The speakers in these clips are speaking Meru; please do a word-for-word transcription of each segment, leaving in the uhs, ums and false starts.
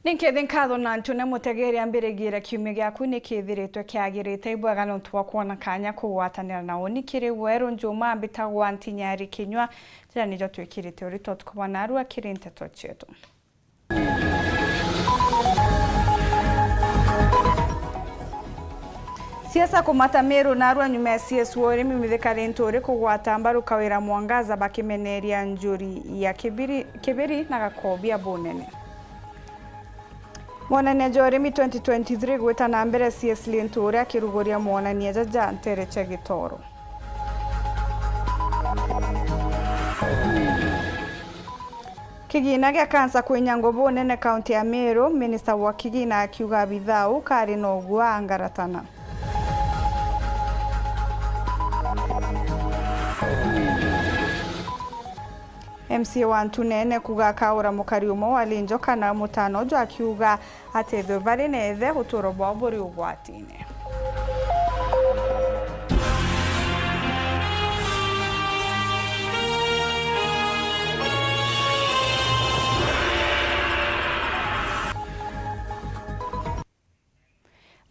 Ni nkethi nkatho na ntune mutegeri ambirigiire kiumia giaku ni kithiritwe kiagirite. Ibwega nontu bwa kwona kanya kugwatanira na uni kiri weru njuma. Mbitagwa Ntinyari Kinyua, jira nijo twikirite urito tukubona arua kiri nteto cietu. Siasa kumata Meru narua nyuma ya C S wa urimi Mithika Linturi kugwata mbaru Kawira Mwangaza bakimeneria njuri ya Kibiri, Kibiri na Gakobia bunene. Mwonania ja urimi twenty twenty-three gwita na mbere, C S Linturi akiruguria mwonania jaja ntere cia Gitoro. Kigina gia kansa kwinya ngubu nene kaunti ya Meru, minista wa kigina akiuga abitha au kari na ugua angaratana. M C A wa Ntunene kuga akaura mukari umwe wa Linjo kana mutano uju akiuga atethwe bari na ithe uturo bwao buri ugwatine.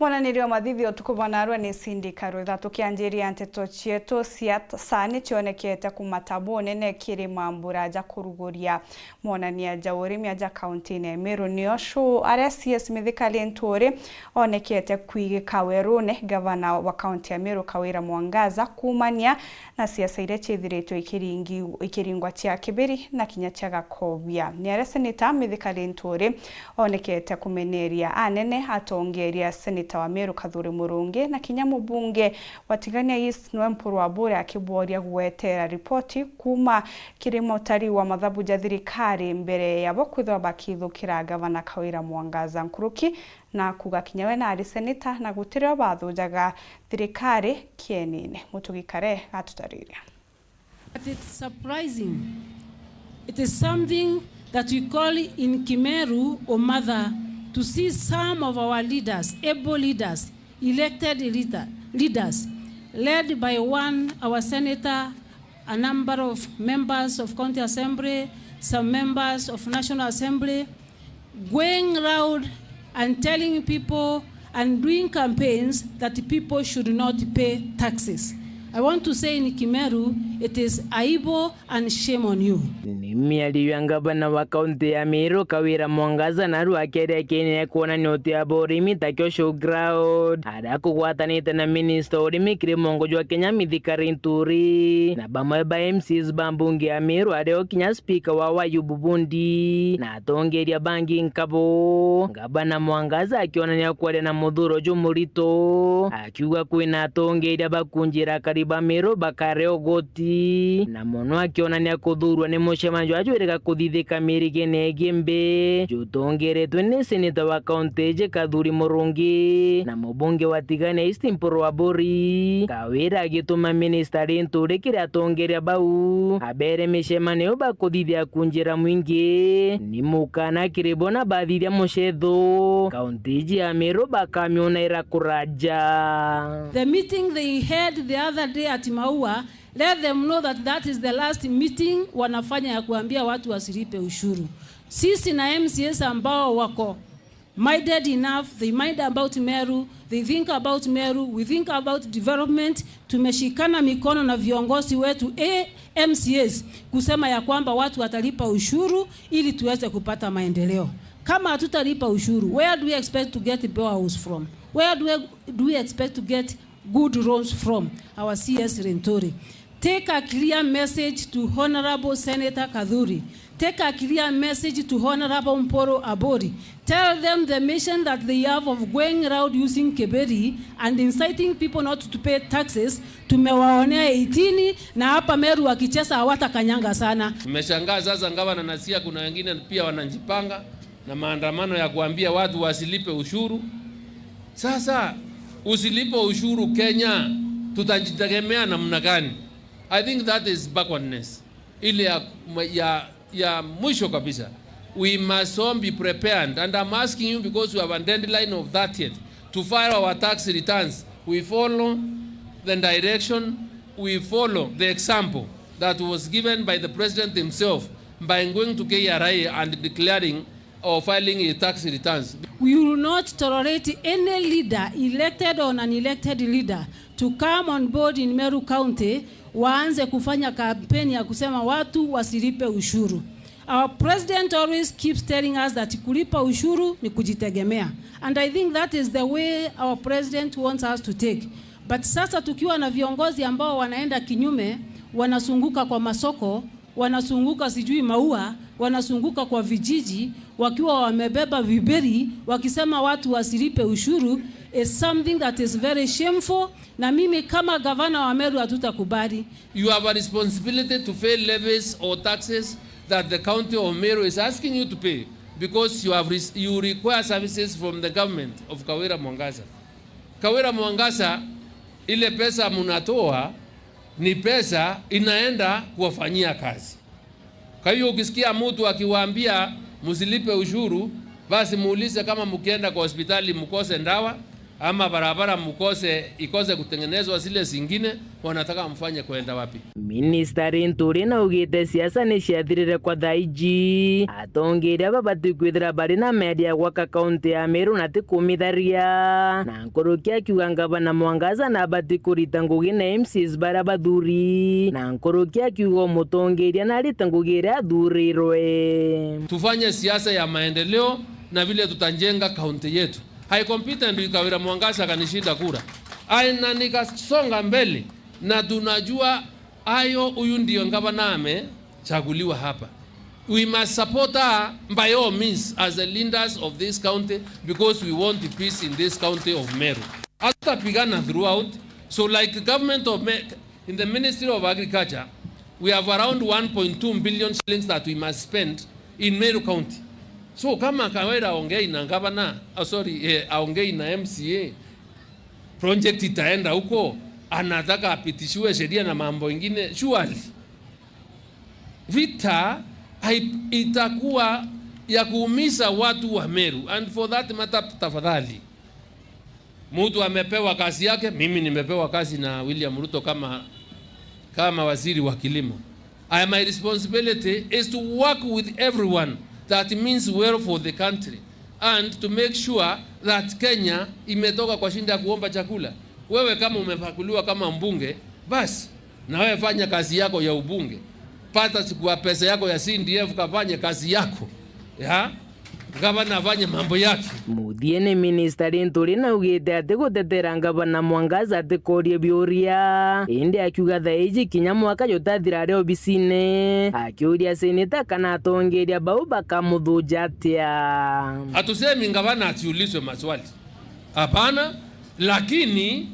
Mwananiri wa mathithi utuku bwa narua ni Cindy Karwitha. Tukianjiria nteto cietu cia t-, saa ni cionekete kumata bunene kiri mambura ja kuruguria monania ja urimi aja kauntine ya Meru. Nio show aria C S Mithika Linturi onekete kwigika werune, gavana wa kaunti ya Meru Kawira Mwangaza kuumania na siasa iria ciithiritwe ikiringi-, ikiringwa cia Kibiri na kinya cia Gakobia. Ni aria seneta Mithika Linturi onekete kumeneria anene atongeria, seneta wa Meru Kathuri Murungi na kinya mubunge wa Tigania East Noel Mpuru Aburi akiboria gweteera ripoti kuuma kiri mutari wa mathabu ja thirikari mbere yabo kwithirwa bakithukira gavana Kawira Mwangaza nkuruki na kuuga kinya we naari seneta na gutirio bathujaga thirikari kienine. Mutugi Kare gatutariria. But it's surprising. It is something that we call in Kimeru umatha, to see some of our leaders, able leaders, elected leader, leaders, led by one, our senator, a number of members of County Assembly, some members of National Assembly, going round and telling people and doing campaigns that people should not pay taxes. I want to say in Kimeru, it is aibu and shame on you. Ni miario ya ngavana wa kaunti ya Meru Kawira Mwangaza naru akeria kiene ya kuonania uti abo urimi takio showground, aria akugwatanite na minista wa urimi kiri mongo jwa Kenya Mithika Linturi na bamwe ba M Cs ba mbunge ya Meru ario kinya spika wa Ayubu Bundi na atongeria bangi nkabo. Ngavana Mwangaza akionania kwaria na muthuro jumurito, akiuga kwina atongeria bakunjira akari ba Meru bakare ugoti, na mono akionania kuthurwa ni mucemanio jwa jwirika kuthithika mirigene igi mbi jutongeretwe ni seneta wa kaunti iji Kathuri Murungi na mubunge wa Tigania East Mpuru Aburi. Kawira agituma minista Linturi kiri atongeria bau abere micemanio iu bakuthithia kunjira mwingi ni mukana kiri bo na bathithia mucetho kaunti iji ya Meru bakamiona irakuraja. The meeting they had the other day at Maua, let them know that that is the last meeting wanafanya ya kuambia watu wasilipe ushuru. Sisi na M C As ambao wako minded enough, they mind about Meru, they think about Meru, we think about development. Tumeshikana mikono na viongozi wetu, eh, M C As, kusema ya kwamba watu watalipa ushuru ili tuweze kupata maendeleo. Kama hatutalipa ushuru, where do we expect to get boreholes from? Where do we, do we expect to get good roads from? Our C S Linturi. Take a clear message to Honorable Senator Kathuri. Take a clear message to Honorable Mpuru Aburi. Tell them the mission that they have of going around using Kibiri and inciting people not to pay taxes. Tumewaonea eighteen na hapa Meru wakicheza hawatakanyanga sana. Nimeshangaa sasa, gavana, nasikia kuna wengine pia wanajipanga na maandamano ya kuambia watu wasilipe ushuru. Sasa usilipe ushuru Kenya, tutajitegemea namna gani? I think that is backwardness. Ile ya, ya, ya mwisho kabisa, we must all be prepared, and I'm asking you because we have a deadline of thirtieth to file our tax returns. We follow the direction, we follow the example that was given by the president himself by going to K R A and declaring or filing a tax returns. We will not tolerate any leader, elected or non-elected leader, to come on board in Meru County, waanze kufanya kampeni ya kusema watu wasilipe ushuru. Our president always keeps telling us that kulipa ushuru ni kujitegemea. And I think that is the way our president wants us to take. But sasa tukiwa na viongozi ambao wanaenda kinyume, wanasunguka kwa masoko, wanasunguka sijui Maua, wanasunguka kwa vijiji, wakiwa wamebeba viberi, wakisema watu wasilipe ushuru, is something that is very shameful, na mimi kama gavana wa Meru hatutakubali. You have a responsibility to pay levies or taxes that the county of Meru is asking you to pay because you have re- you require services from the government of Kawira Mwangaza. Kawira Mwangaza, ile pesa mnatoa ni pesa inaenda kuwafanyia kazi. Kwa hiyo ukisikia mtu akiwaambia msilipe ushuru, basi muulize kama mkienda kwa hospitali mkose ndawa ama barabara mkose ikose kutengenezwa, zile zingine wanataka mfanye kwenda wapi? Minista Linturi naugite siasa ni ciathirire kwa thaiji. Atongeria babati kwithira bari na media gwaka kaunti ya Meru na ti kumitharia. Na nkuruki akiuga ngavana Mwangaza nabati kurita ngugi na M Cs baria bathuri. Na nkuruki akiuga umutongeria narite ngugi iria athurirwe. Tufanye siasa ya maendeleo na vile tutajenga kaunti yetu. I competed with Kawira Mwangaza akanishinda kura. Ai, na nikasonga mbele, na tunajua hayo, huyu ndio ngavana amechaguliwa hapa. We must support her by all means as the leaders of this county because we want the peace in this county of Meru. Hatutapigana throughout. So like government of Me- in the Ministry of Agriculture, we have around one point two billion shillings that we must spend in Meru County. So kama Kawira aongei na gavana, oh, sorry, eh, aongei na M C A, project itaenda huko, anataka apitishiwe sheria na mambo ingine, surely vita hai- itakuwa ya kuumiza watu wa Meru. And for that matter, tafadhali, mtu amepewa kazi yake, mimi nimepewa kazi na William Ruto kama, kama waziri wa kilimo. I, my responsibility is to work with everyone that means well for the country and to make sure that Kenya imetoka kwa shinda ya kuomba chakula. Wewe kama umepakuliwa kama mbunge, basi na wewe fanya kazi yako ya ubunge, pata chukua pesa yako ya C D F kafanye kazi yako ya Gavana afanye mambo yake. Muthiene, Minista Linturi naugite ati gutetera Gavana Mwangaza atikorie biuria, indi akiuga thaiji kinya mwaka jutathira ari obisine, akiuria seneta kana atongeria bau bakamuthuja atia. Hatusemi gavana asiulizwe maswali, hapana, lakini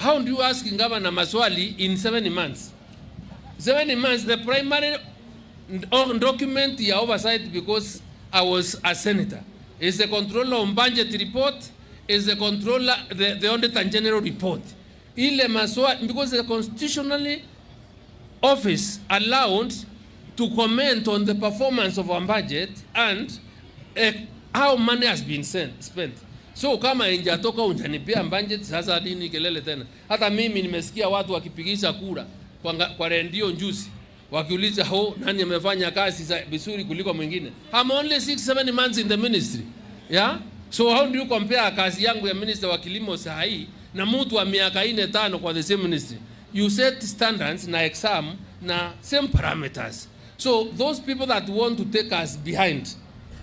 how do you ask gavana maswali in seven months? Seven months, the primary document ya oversight, because I was a senator, is the controller of budget report, is the controller, the, the auditor general report. Ile maswa, because the constitutionally office allowed to comment on the performance of our budget and, eh, how money has been sent, spent. So kama injatoka unjanipia budget, sasa nini kelele tena? Hata mimi nimesikia watu wakipigisha kura kwa, nga- kwa redio juzi, wakiuliza, "Ho, nani amefanya kazi za- vizuri kuliko mwingine?" I'm only six, seven months in the ministry. Yeah? So how do you compare kazi yangu ya minister wa kilimo saa hii na mtu wa miaka ine tano kwa the same ministry? You set standards na exam na same parameters. So those people that want to take us behind,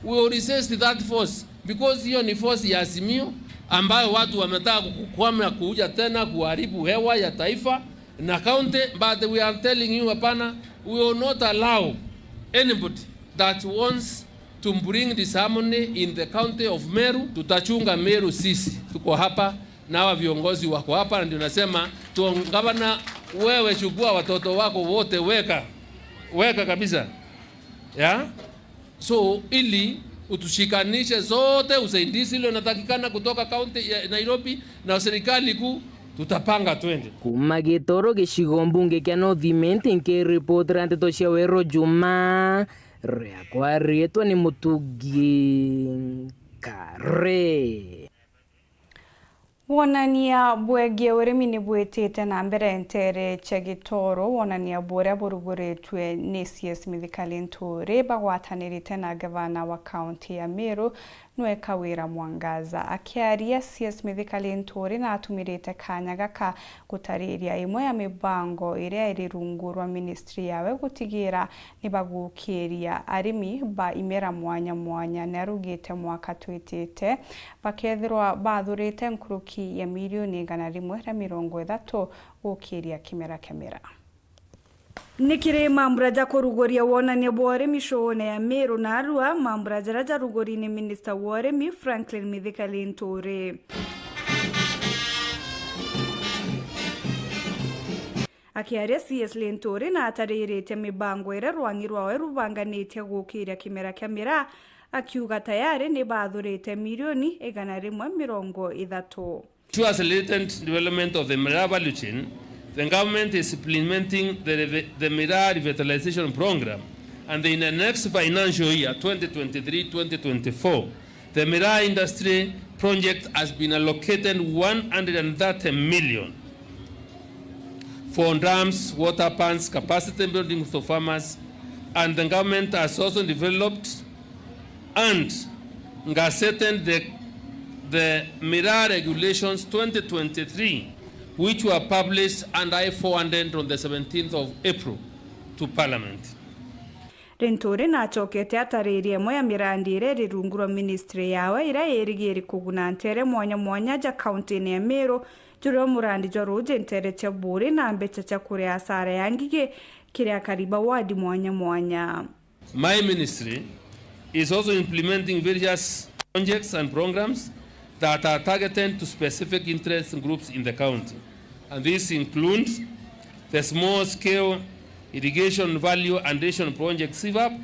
we will resist that force, because hiyo ni force ya Azimio ambayo watu wametaka kukwama kuja tena kuharibu hewa ya taifa na county, but we are telling you, hapana, we will not allow anybody that wants to bring disharmony in the county of Meru. Tutachunga Meru sisi, tuko hapa na hawa viongozi wako hapa, na ndio nasema tu, gavana, wewe chukua watoto wako wote, weka, weka kabisa, yeah? So ili utushikanishe zote, usaidizi ile unatakikana kutoka kaunti ya Nairobi na serikali kuu, tutapanga twende. Kuma Gitoro, gicigo mbunge kia North Imenti, nkiripotera nteto cia Weru Juma, riakwa riitwa ni Mutugi Kare. Wonania bwegie urimi ni bwitite na mbere nteere cia Gitoro, wonania buria buruguritwe ni C S Mithika Linturi bagwatanirite na ngavana wa kaunti ya Meru, Nweka Wira Mwangaza. Akiaria, C S Mithika Linturi natumirite kanya gaka gutariria imwe ya mibango iria iri rungu rwa ministry yawe gutigira ni bagukiria arimi ba imera mwanya mwanya. Ni arugite mwaka twitite bakethirwa bathurite nkuruki ya milioni igana rimwe ria mirongo ithatu gukiria kimera kia miraa. Ni kiri mambura ja kuruguria wonania bwa urimi shoone ya Meru narua, mambura jaria jaruguri ni minista wa urimi Franklin Mithika Linturi. Akiaria, C S Linturi natariritie mibango iria rwang'i rwawe rubanganitie gukiria kimera kia miraa, akiuga tayari ni bathurite milioni igana rimwe mirongo ithatu. To accelerate development of the miraa value chain, the government is implementing the reve-, the Miraa Revitalization Program, and in the next financial year, twenty twenty-three twenty twenty-four, the miraa industry project has been allocated one hundred and thirty million for dams, water ponds, capacity building for farmers, and the government has also developed and gazetted the, the Miraa Regulations twenty twenty-three, which were published and I forwarded on the seventeenth of April to Parliament. Linturi nacokete atariria imwe ya mirandi iria iri rungu rwa ministry yawe iria irigiri kuguna nteere mwanya mwanya ja kauntine ya Meru, jurio murandi jwa ruuji nteere cia Buuri na mbeca cia kuria asara ya ngigi kiri akari ba wadi mwanya mwanya. My ministry is also implementing various projects and programs that are targeted to specific interest groups in the county, and these include the Small Scale Irrigation Value Addition Project, SIVAP,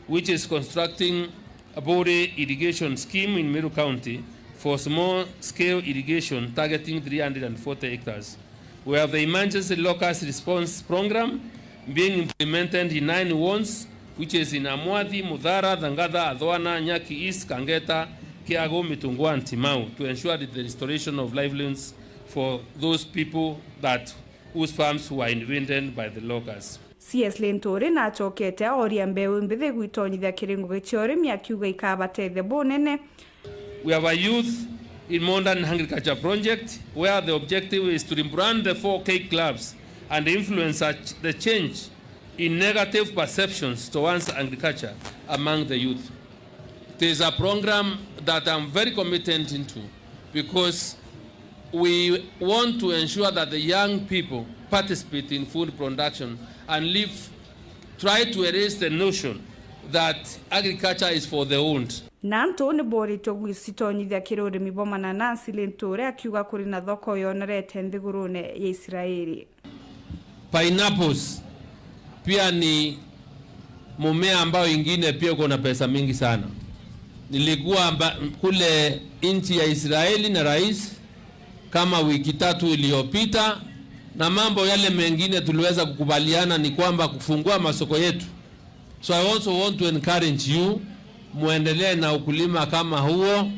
which is constructing a Buuri Irrigation Scheme in Meru County for small scale irrigation targeting three hundred and forty hectares. We have the Emergency Locust Response Program being implemented in nine wards, which is in Amwathi, Muthara, Thangatha, Athwana, Nyaki East, Kangeta, Kiagu, Mitungwa and Timau, to ensure that the restoration of livelihoods for those people that, whose farms were invaded by the locusts. C S Linturi nacokete aoria mbeu mbithi gwitonyithia kiri ngugi cia urimi, akiuga ikabatethia bunene. We have a youth in modern agriculture project where the objective is to rebrand the four K clubs and influence such the change in negative perceptions towards agriculture among the youth. It is a program that I'm very committed into because we want to ensure that the young people participate in food production and leave, try to erase the notion that agriculture is for the old. Na antu ni boritwe gwicitonyithia kiri urimi bwa mananasi, Linturi akiuga kuri na thoko yonerete nthigurune ya Israeli. Pineapples pia ni mumea ambao ingine pia uko na pesa mingi sana. Nilikuwa amba-, kule nchi ya Israeli na rais kama wiki tatu iliyopita, na mambo yale mengine tuliweza kukubaliana ni kwamba kufungua masoko yetu. So I also want to encourage you muendelee na ukulima kama huo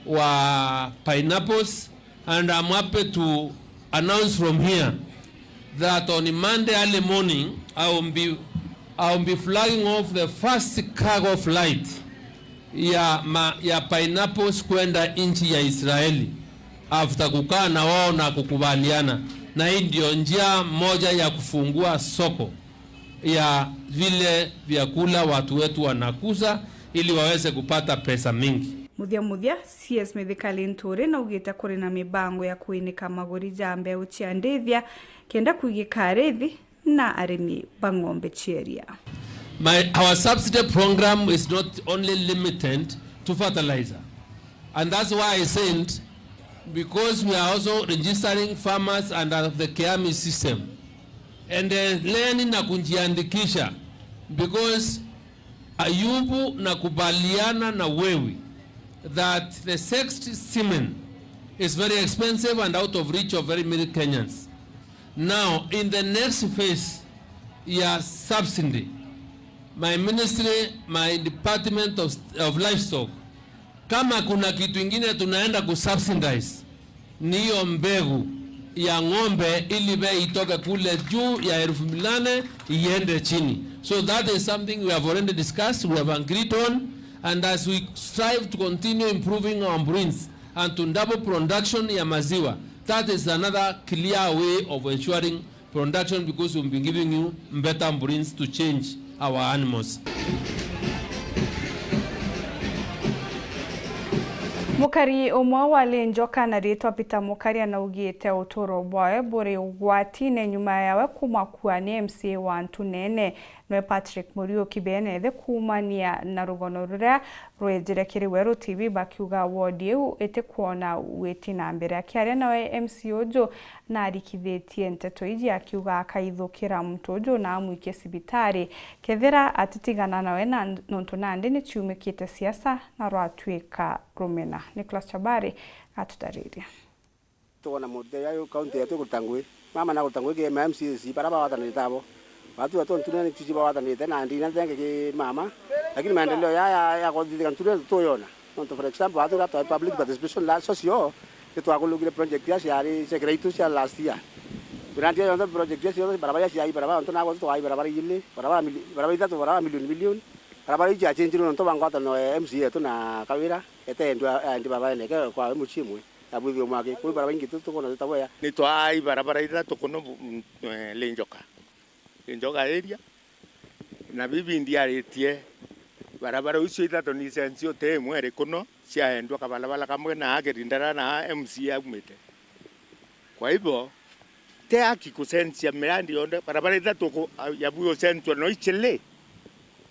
wa pineapples, and I'm happy to announce from here that on Monday early morning I will be, I will be flagging off the first cargo flight ya, ma, ya pineapples kwenda nchi ya Israeli after kukaa na wao na kukubaliana, na hii ndio njia moja ya kufungua soko ya vile vyakula watu wetu wanakuza ili waweze kupata pesa mingi. Muthia muthia, C S Mithika Linturi naugite kuri na mibango ya kwinika maguri ja mbeu cia ndithia kenda kwigika arithi na arimi ba ng'ombe cia iria. My, our subsidy program is not only limited to fertilizer. And that's why I said, because we are also registering farmers under the KIAMI system, endeleeni na kujiandikisha, because Ayubu, nakubaliana na wewe that the sexed semen is very expensive and out of reach of very many Kenyans. Now, in the next phase ya subsidy, my ministry, my department of, of livestock, kama kuna kitu ingine tunaenda kusubsidize, Ni hiyo mbegu ya ng'ombe ili bei itoke kule juu ya elfu nane iende chini. So that is something we have already discussed, we have agreed on, and as we strive to continue improving our breeds and to double production ya maziwa, that is another clear way of ensuring production, because we'll be giving you better breeds to change our animals. Mukari umwe wa Linjoka na ritwa Peter Mukari anaugite uturo bwawe buri ugwatine nyuma yawe kumakua ni M C A wa Ntunene, nwe Patrick Muriuki, bene thi kuumania na rugono ruria rwejire kiri Weru T V bakiuga wodi iu itikwona witi na mbere. Akiaria nawe M C A uju, narikithitie nteto iji akiuga akaithukira muntu uju na amwikie cibitari kethira atitigana nawe, na nontu nandi ni ciumikite siasa na rwatwika rumena. Nicholas Chabari atutariria. Tukwona muthenya uyu kaunti yetu ikuruta ngui. Mama nakuruta ngui ki ma M C As bara bagwatanirite abo. Batu batu Ntunene ni tuiji bagwatanirite na ndina thenge ki mama. Lakini maendeleo ya, ya, ya kuthithika Ntunene tuyona. Nontu for example, atwira twa public participation la social, ni twakulukire project ya ciari cia Kiraitu cia last year. Grant ya yonthe project ya cionthe, barabara ya ciai, barabara, nontu nagwe twaai barabara ili, barabara mili-, barabara ithatu, barabara milioni milioni. Barabara iji ciachenjirwe nontu bwa ngwataniro ya M C A yetu na Kawira, ete endwa, endi barabara eneke kwa mucii imwe, ya bwithio umwe aki. Kwi barabara ingi tu-, tukwona zita bwea. Ni twaai barabara ithatu kuno bu-, mm, eh, Linjoka. Linjoka area. Na bibi ndiaritie, barabara icio ithatu ni cenjio, ti imwe iri kuno, ciaendwa kabarabara kamwe na Kirindara na M C A aumite. Kwa hivyo, ti haki kucenjia mirandi yonthe, barabara ithatu ku-, ya bwio central no ichili,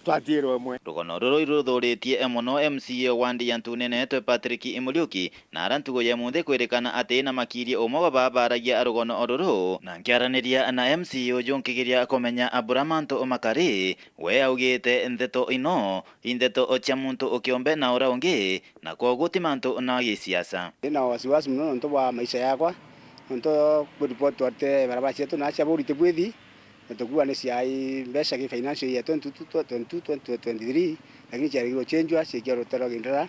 twatirwe imwe. Rugono ruru iruthuritie mono M C A wa wandi ya Ntunene etwe Patrick Imuriuki, na ara ntugo ya munthi kwirikana ati na makirie umwe bwa babaragia rugono ruru. Na nkiaraniria na M C A uju nkigeria kumenya abura mantu makari, we augite ndeto ino i ndeto cia muntu ukiombe na ura ungi, na kwoguo ti mantu na gisiasa. Ndi na wasiwasi mono nontu bwa maisha yakwa, nontu kwi report twarite barabara cietu na cia buri tibwithi, na tukuuga ni ciai mbeca ki financial year twenty twenty-two twenty twenty-three, lakini ciaregirwe chenjwa, ciaikia rutero Kirindara,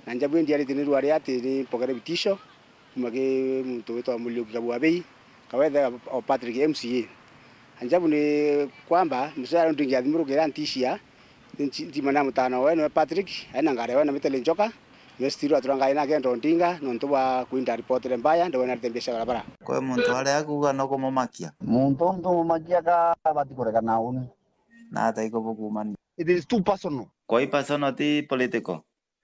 na njabu ndiaritie ni rwari ati ni mpokere bitisho kuma ki muntu witwa Muriuki Kabwabei, kawethe o Patrick M C A. Anjabu ni kwamba, mzee aria ndingiathimurukira ntishia, nti-, ntimana mutano we niwe Patrick, aina ngari we na Miteli Njoka, niwe still atura ngari nake ndo ndinga, nontu bwa kuinda reportire mbaya, ndiwe narite mbia cia barabara. Kwi muntu aria akuuga no kumumakia? Muntu ntu mumakia ka abati kurekana uni. Na ata iko bukumania? It is too personal. Koi personal ti political?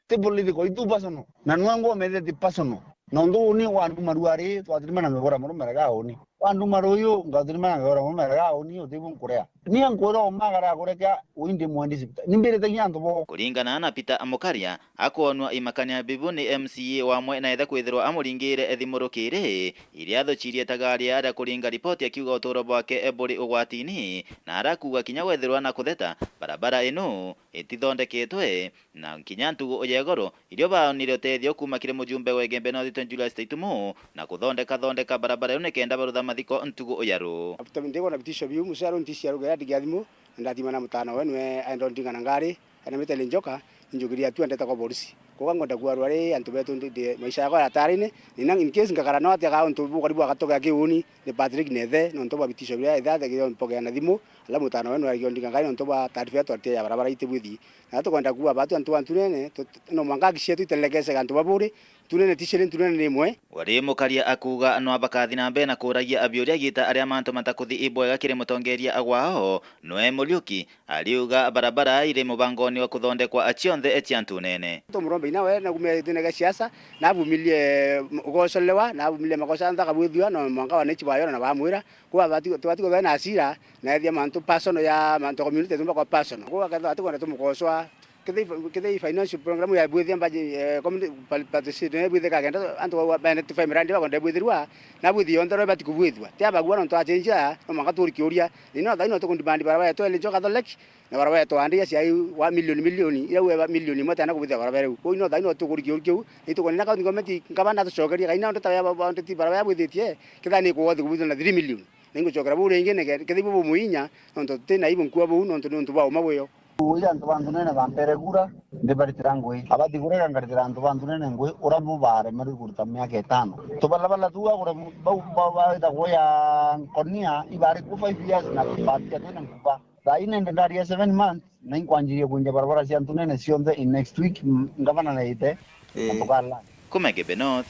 Ti political, i too personal. Na nwe ngomethete personal. Nontu uni wanduma ruari, twatirimana ngagura murume rega uni. Wanduma ruyu, ngatirima ngagura murume rega uni, utibu nkurea. Ni ankwira umagara kureka, ui ndi mwendi cibitari. Ni mbiritagia antu bo. Kuringana na Peter Amukaria, akwonua imakania bibu ni M C A wamwe na etha kwithirwa amuringire ethimurukiri, iria athucirie ta gari aria kuringa ripoti akiuga uturo bwake buri ugwatini, na arakuuga kinya wethirwa na kutheta, barabara inu itithondeketwe, na kinya ntugu ya igoro, irio baonire utethio kuuma kiri mujumbe wa Igembe North Eastern Julius Taitumu, na kuthondeka thondeka barabara iu nikenda barutha mathiko ntugu ya ru. After ndikona bitisho biu, mucero ntisi ya rugera ndigia thimu, na ndatima na mutano we niwe aenda undinga na ngari, aina Miteli Njoka, ninjukiria tu andeta kwa borisi. Kuga ngwenda kuarua ri antu betu ndi, ndi, maisha yakwa ya tarine, nina in case ngakara no atia ka untu bukari bwa gatoke ya kiuni, ni Patrick na ethe, nontu bwa bitisho biria ethe athegire mpokea na thimu, ala mutano we niwe agia undinga ngari nontu bwa taarifa ya twarite ya barabara itibwithi. Na tukwenda kuuga batu antu ba Ntunene, tut-, no mwanka haki cietu itelekecega antu ba buri, Ntunene ti ciri, Ntunene ni imwe. Wari Mukaria akuuga no abakathi na mbere na kuuragia abiuria giita aria mantu matakuthi ibwega kiri mutongeria agwao, nwe Muriuki, ariuga barabara iri mubangoni wa kuthondekwa cionthe cia Ntunene. Tumurombe ina we na kumia gitine gia siasa, na avumilie ugocolewa, na avumilie makosa ntha kabwithua, no mwanka wananchi bayona na bamwira, kwa bati, tubati kuthwa na asira, na ethia mantu personal ya mantu community tumba kwa personal. Kwa kethwa ati kwenda tumukosoa, Kethira i-, kethira i financial program ya bwithia mbaji, eh, community pa-, participate ne bwithia kagenda, antu ba, ba identify mirandi bakwenda bwithirwa, na bwithi yonthe no ibati kubwithua. Ti abagua nontu achenjia, no mwanka turi kiuria. Ni no thaino tukundimandi barabara yetu Eli Njoka Catholic, na barabara yetu Andia ciai wa milioni, milioni, ira uwe ba milioni imwe tena kubwithia barabara iu. Kuu no thaino tukuri kiuria kiu, ni tukoni na county government nkabanda tucokeria, kaina onde ta ya ba, ba, onde ti barabara ya bwithitie, kethira ni kuwothi kubwithia na three million. Na ingucokera buu ringi, nege-, kethira ibu bumuinya, nontu tuti na ibu nkua buu, nontu ni untu bwa uma bwio. Uu ira antu ba Nthunene bampere kura, ndibaritira ngui. Abathi kurega ngaritira antu ba Nthunene ngui, ura bo baremerwe kuruta miaka itano. Tubalabala tu agure mu-, bau ba-, baitagwo ya Nkonia, ibari ku five years na batia twina nkuba. Thaa ii nende ndari ya seven months, na inkwanjirie kwinja barabara cia Nthunene cionthe in next week, m-, ngavana naite, na Ii. tukala. Kuma Igembe North,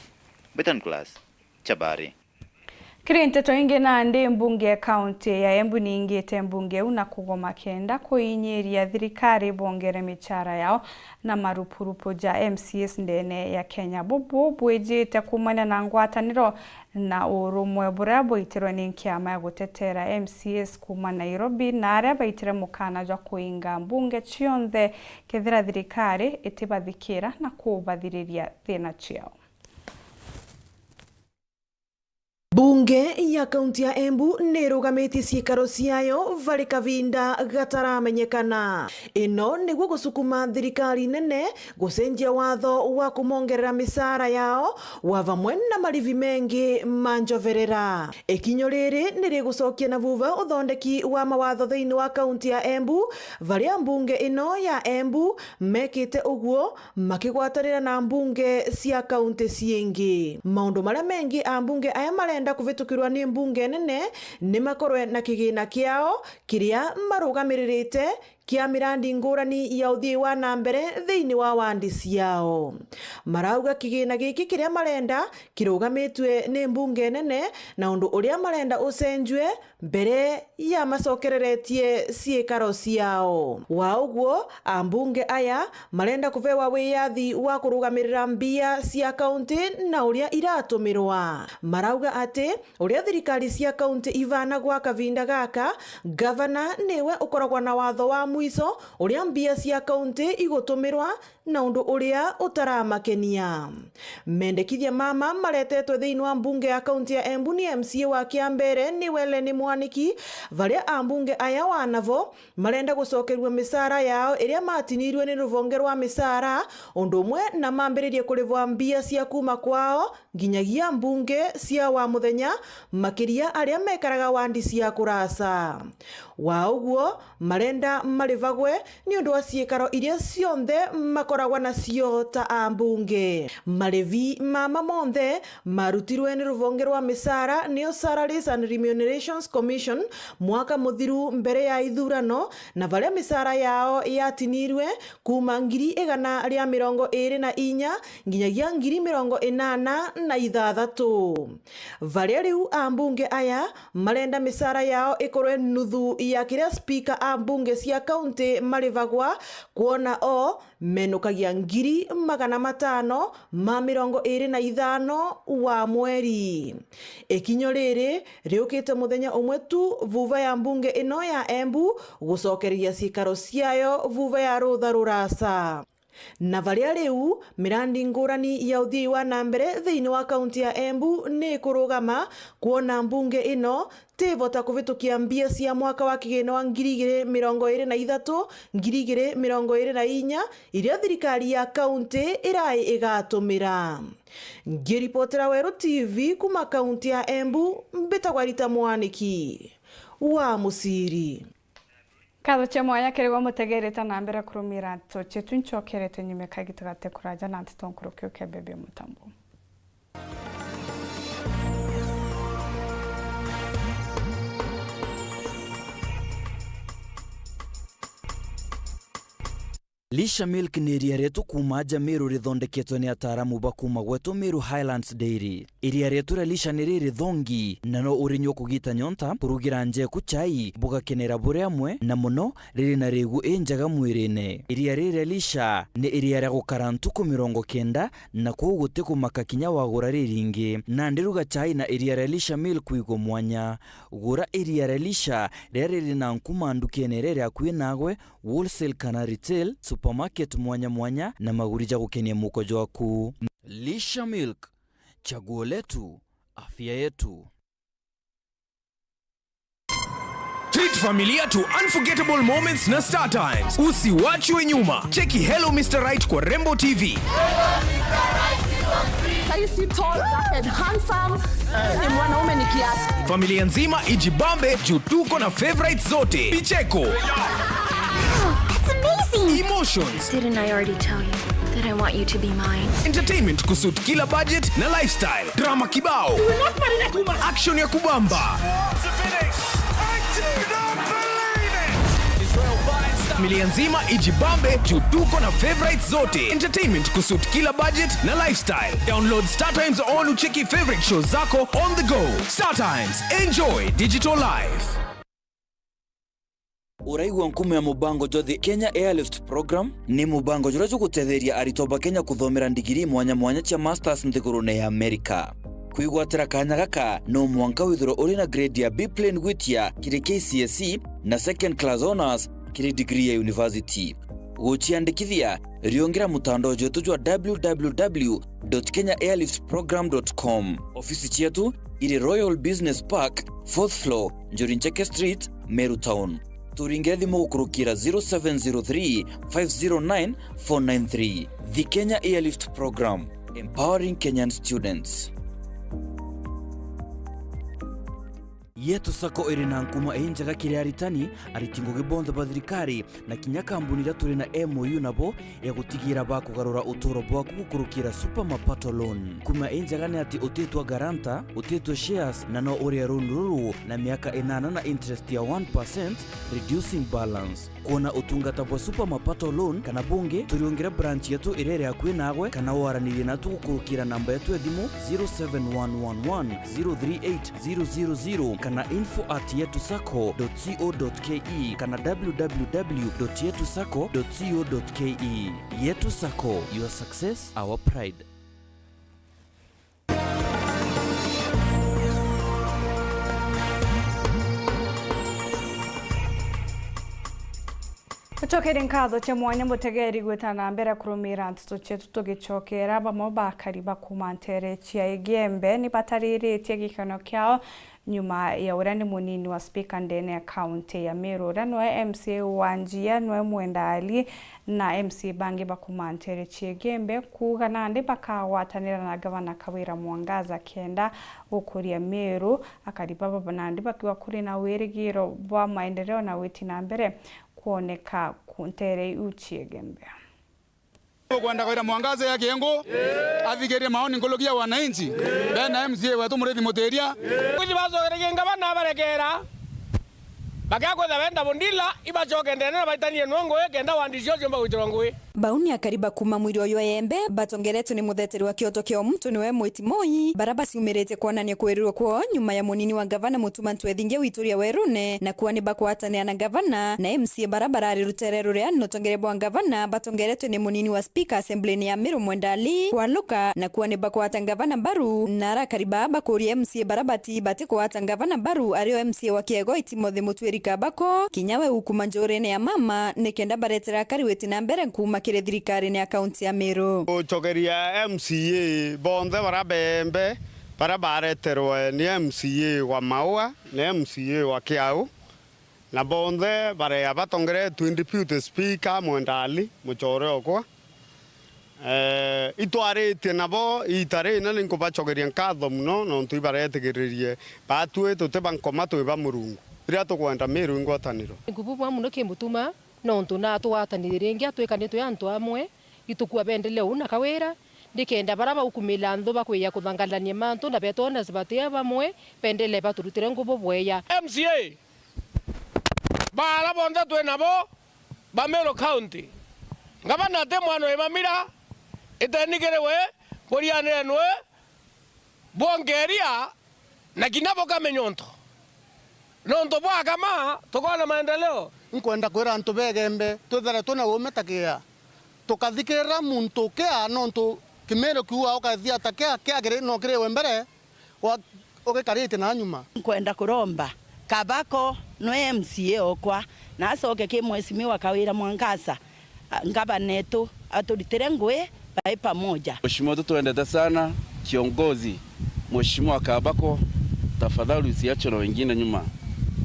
Beton Class, Chabari. Kiri nteto ingi, nandi mbunge ya kaunti ya Embu niingite mbunge iu na kugoma kenda kuinyiria thirikari bongere michara yao na marupurupu ja M C As ndene ya Kenya. Bubu bwijite kuumania na ngwataniro na urumwe buria bwaitirwe ni nkiama ya gutetera M C As kuuma Nairobi, na aria baitire mukana jwa kuinga mbunge cionthe kethira thirikari itibathikira na kubathiriria thina ciao. Mbunge ya kaunti ya Embu ni irugamitie ciikaro ciayo vari kavinda gataramenyekana. Ino niguo gucukuma thirikari nene gucenjia watho wa kumongerera micara yao, wa vamwe na marivi mengi ma njoverera. Ikinyo riri ni rigucokia na vuva uthondeki wa mawatho thiini wa kaunti ya Embu, varia mbunge ino ya Embu mekite uguo makigwatanira na mbunge cia kaunti ciingi. Maundu maria mengi ambunge aya marenda kuvitukirwa ni mbunge nene ni makorwe na kigina kiao kiria marugamiririte kia mirandi ngurani ya uthii wa na mbere thiini wa wandi ciao. Marauga kigina giki kiria marenda kirugamitue ni mbunge nene, na undu uria marenda ucenjue mbere ya macokereretie ciikaro ciao. Wa uguo, ambunge aya marenda kuvewa wiyathi wa kurugamirira mbia cia kaunti na uria iratumirwa. Marauga ati uria thirikari cia kaunti ivaana gwa kavinda gaka, gavana niwe ukoragwa na watho wa mwiso uria mbia cia kaunti igutumirwa na undu uria utaramakenia. Mendekithia mama maretetwe thiini wa mbunge ya kaunti ya Embu ni M C A wa Kiambere niwe Lenny Mwaniki, varia ambunge aya wanavo marenda gucokerua micara yao iria matinirue ni ruvonge rwa micara, undu umwe na mambiririe kurivwa mbia cia kuuma kwao nginyagia mbunge cia wa muthenya, makiria aria mekaraga wandi cia kuraca. Wa uguo, marenda marivagwe ni undu wa ciikaro iria cionthe makoragwa nacio ta ambunge. Marivi mama monthe marutirwe ni ruvonge rwa micara, niyo Salaries and Remunerations Commission, mwaka muthiru mbere ya ithurano, na varia micara yao yatinirwe kuuma ngiri igana ria mirongo iri na inya nginyagia ngiri mirongo inana na ithathatu. Varia riu ambunge aya marenda micara yao ikorwe nuthu ya kiria spika a mbunge cia kaunti marivagwa, kwona o menukagia ngiri magana matano ma mirongo iri na ithano wa mweri. Ikinyo riri riukite muthenya umwe tu vuva ya mbunge ino ya Embu gucokereria ciikaro ciayo vuva ya rutha ruraca. Na varia riu mirandi ngurani ya uthii wa na mbere thiini wa kaunti ya Embu ni ikurugama, kwona mbunge ino tivota kuvitukia mbia cia mwaka wa kigina wa ngiri igiri mirongo iri na ithatu, ngiri igiri mirongo iri na inya, iria thirikari ya kaunti irai igatumira. Ngiripotera Weru T V kuma kaunti ya Embu, mbitagwa Rita Mwaniki wa Muciri. Nkatho cia mwanya kiri gwe mutegerete na mbere kurumira nteto cietu. Ncokerete nyuma ka gitagati kuraja na nteto nkuru kiu kia Bebe Mutambo. Lisha Milk ni iria rietu kuuma aja Meru rithondeketwe ni ataaramu ba kuuma gwetu Meru Highlands Dairy. Iria rietu ria Lisha ni riri thongi, na no urinyua kugita nyonta, kurugira njeku chai, bugakenera buri amwe, na muno riri na rigu injega mwirine. Iria riri ria Lisha ni iria ria gukara ntuku mirongo kenda, na kwou guti kumaka kinya wagura riringi. Nandi ruga chai na iria ria Lisha Milk wigwe mwanya. Gura iria ria Lisha riria riri na nkuma ndukene iria iri akui nagwe, wholesale kana retail, supermarket mwanya mwanya, na maguri ja gukenia muko jwaku. Lisha Milk, chaguo letu, afya yetu. Treat familia to unforgettable moments na Star Times. Usiwachwe nyuma. Cheki Hello Mister Right kwa Rembo T V. Saizi tall, dark and handsome. Ni mwanaume ni kiasi. Familia nzima ijibambe juu tuko na favorites zote. Picheko. It's me, Emotions. Didn't I already tell you that I want you to be mine? Entertainment kusuit kila budget na lifestyle. Drama kibao. Action ya kubamba. Familia nzima ijibambe juu tuko na favorites zote. Entertainment kusuit kila budget na lifestyle. Download StarTimes on ucheki favorite shows zako on the go. StarTimes, enjoy digital life. Uraigua nkumo ya mubango jwa The Kenya Airlift Program? Ni mubango juria jugutetheria aritwa ba Kenya kuthomera ndigiri mwanya mwanya cia masters nthigurune ya Amerika. Kwigwatira kanya gaka, no mwanka withirwe uri na grade ya B plain gwitia kiri K C S E na second class honours kiri degree ya university. Guciandikithia, riungira mutandao jwetu jwa w w w dot kenya airlift program dot com. Ofisi cietu iri Royal Business Park, fourth floor, Njuri Ncheke Street, Meru Town. Turingire thimu gukurukira zero seven zero three, five zero nine, four nine three. The Kenya Airlift Program, empowering Kenyan students. Yetu Sacco iri na nkuma injega kiri aritani, ariti ngugi bonthe ba thirikari, na kinya kambuni iria turi na M O U nabo ya gutigira bakugarura uturo bwaku gukurukira Super Mapato Loan. Nkuma injega ni ati utitwa guarantor, utitwa shares, na no urie loan ruru na miaka inana na interest ya one percent, reducing balance. Kwona utungata bwa Super Mapato Loan kana bungi, turiungire branch yetu iria iri akui naagwe, kana waranirie natu gukurukira namba yetu ya thimu zero seven one one one zero three eight zero zero zero kana info at yetu sacco dot co dot ke kana w w w dot yetu sacco dot co dot ke. Yetu Sacco, your success, our pride. Tucokerie nkatho cia mwanya mutegeri gwita na mbere kurumira nteto cietu tugicokera. Bamwe bakari ba kuma ntere cia Igembe ni batariritie gikeno kiao nyuma ya uria ni munini wa spika ndene ya kaunti ya Meru, uria niwe M C A wa Njia, niwe Mwenda Ali, na M C A bangi ba kuma ntere cia Igembe kuuga nandi bakagwatanira na gavana Kawira Mwangaza kenda gukuria Meru. Akari baba nandi bakiuga kuri na wirigiro bwa maendeleo na gwiti na mbere kwoneka ku ntere iu cia Igembe. Ukwenda Kawira Mwangaza ya Kiengu athikirie maoni nkuluki ya wananchi bena M C A wetu Murithi Mutiria. Kwithi bacokeragia ngavana abarekera, bakea kwitha benda bundila, ibacoke ndene na baitanie nwe ngui, kenda wandi cio ciumba gwitirwa ngui. Bau ni akari ba kuma mwiri uyu Embe, batongeretwe ni mutheteri wa kioto kia muntu niwe Mwiti Moi, bara baciumiritie kwonania kwirirwa kwoo nyuma ya munini wa ngavana Mutuma Ntwethingia wituria werune, na kuua ni bakwatanira na ngavana na M C A bara barari rutere ruria notongere bwa ngavana batongeretwe ni munini wa spika assembly-ini ya Meru Mwenda Ali kwaluka, na kuua ni bakwata ngavana mbaru, na arakari baa bakuria M C A bara bati batikwata ngavana mbaru ario M C A wa Kiegoi Timothy Mutwiri Kabako, kinya we ukuma njurine ya mama, nikenda baretera akari witi na mbere nkuuma kiri thirikarine ya kaunti ya Meru. Gucokeria M C A bonthe bara bembe, bara bareterwe ni M C A wa Maua na M C A wa Kiau, na bonthe baria batongeretwe ni Deputy Speaker Mwenda Ali, mucore okwa. Eh, itwaritie nabo iita rinene, ni nkubacokeria nkatho mono nontu ibaretigiririe. Batwi tuti ba nkoma, twi ba Murungu. Riria tukwenda Miru i ngwataniro. Nkububwa mono ki Mutuma, nontu natugwatanire ringi atwikani twi antu amwe, itukua bendelea uu na Kawira, ndikenda bara baukumila nthu bakwija kuthangalania mantu na betwona batia bamwe, bendelee baturutire nguvu bweya. M C A, bara bonthe twi nabo, ba Meru County. Ngavana ati mwana wi mamira, iteni kiri we, burianire nwe, bwongeria, na kinya bukamenya untu. Nontu bwakama, tukoona maendeleo. Nkwenda kwira antu ba Igembe, twithire twina uume ta kia. Tukathikirira muntu kia, nontu Kimiru kiuga ukethia ta kia, kia kiri, no kiri we mbere, wa, ugikaritie na nyuma. Nkwenda kuromba Kabako nwe M C A okwa, na acoke ki Mheshimiwa Kawira Mwangaza, a, ngavana etu, aturitire ngui bai pamoja. Mheshimiwa wetu twendete sana, kiongozi, Mheshimiwa Kabako, tafadhali usiachwe na wengine nyuma.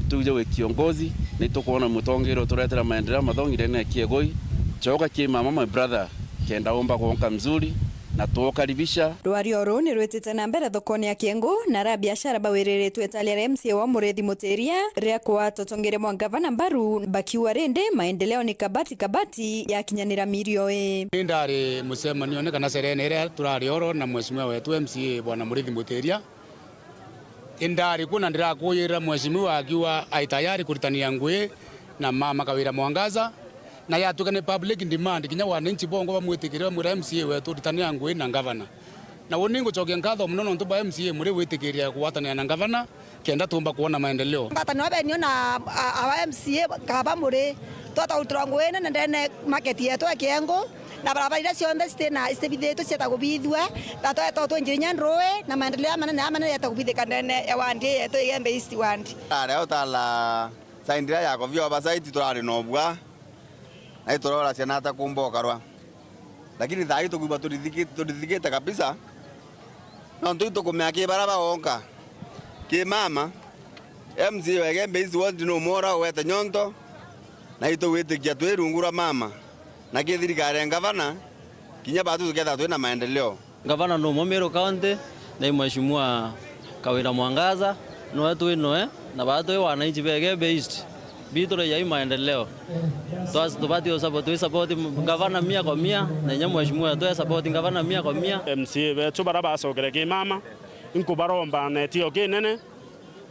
Tuje wi kiongozi, na itukwona mutongeria uturetera maendeleo mathongi ndene ya Kiegoi. Choka ki mama, my brother, kenda umba kuonka mzuri, na tuukaribisha. Rwario ruu ni rwitite na mbere thokone ya Kiengu, na ara biashara bawiriritwe itali ria M C A wa Muriithi Mutiria ria kwatwa utongeria mwa ngavana mbaru, bakiuga rindi maendeleo ni kabati kabati yakinyanira mirio ii. Ni ndari mucemanione kana serene iria turari oro na mheshimiwa wetu M C A Bwana Muriithi Mutiria. Indari ku na ndirakuuyirira mheshimiwa akiuga ai tayari kuritania ngui na mama Kawira Mwangaza, na yatuika ni public demand, kinya wananchi bongwa bamwitikire bamwira M C A wetu ritania ngui na ngavana. Na uni ngucokia nkatho mono nontu bwa M C A muri gwitikiria kugwatanira na ngavana kenda tuumba kwona maendeleo. Ngwataniro benio na a-, awa M C A kaba muri twata gutirwa ngui nene ndene market yetu ya Kiengu. Na barabara iria cionthe citina, citibithitwe cieta kubithua, na tweta twinjire inya nrui, na maendeleo jamanene, jamanene yeta kubithika ndene ya ward ii yetu, Igembe East ward. Aria utala side iria ya Kovia oversight turari na ubua, na iturora ciana ata kumba ukarwa. Lakini thaa ii tukwigua turithiki-, turithikite kabisa, nontu itukumea ki bara baonka, ki mama, M C A wa Igembe East ward numwora ugwete nyonto, na itugwitikia twi rungu rwa mama. Na ki thirikari ya ngavana, kinya batu tukethirwa twina maendeleo. Ngavana numwe Meru County, ni Mheshimiwa Kawira Mwangaza, nwe twi noe, na baa twi wananchi ba Igembe East, bitu rejai maendeleo. Twas-, tubati usupport, twi support ngavana mia kwa mia, na inya mheshimiwa wetu e support ngavana mia kwa mia. M C A betu bara bacokere ki mama, inkubaromba na etio kinene,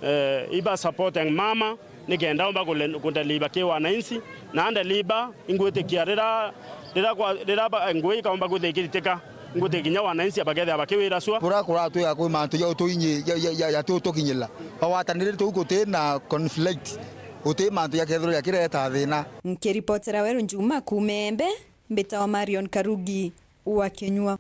eh, iba supporting mama, nikenda omba kule-, kundeliver ki wananchi, na ndeliver, ingwitikia rira, rira kwa, rira ba, ngui ikaomba kwithia ikiritika, ngwitikia kinya wananchi abakethia bakiwira sua. Kura kuratwika kwi mantu ja utuinyi-, ja, ja, ja, ja tutukinyirira. Bagwatanirite uu guti na conflict, guti mantu jakethirwa jakireta thina. Nkiripotera Weru Njuma kuuma Embe, mbitawa Marion Karugi wa Kinyua.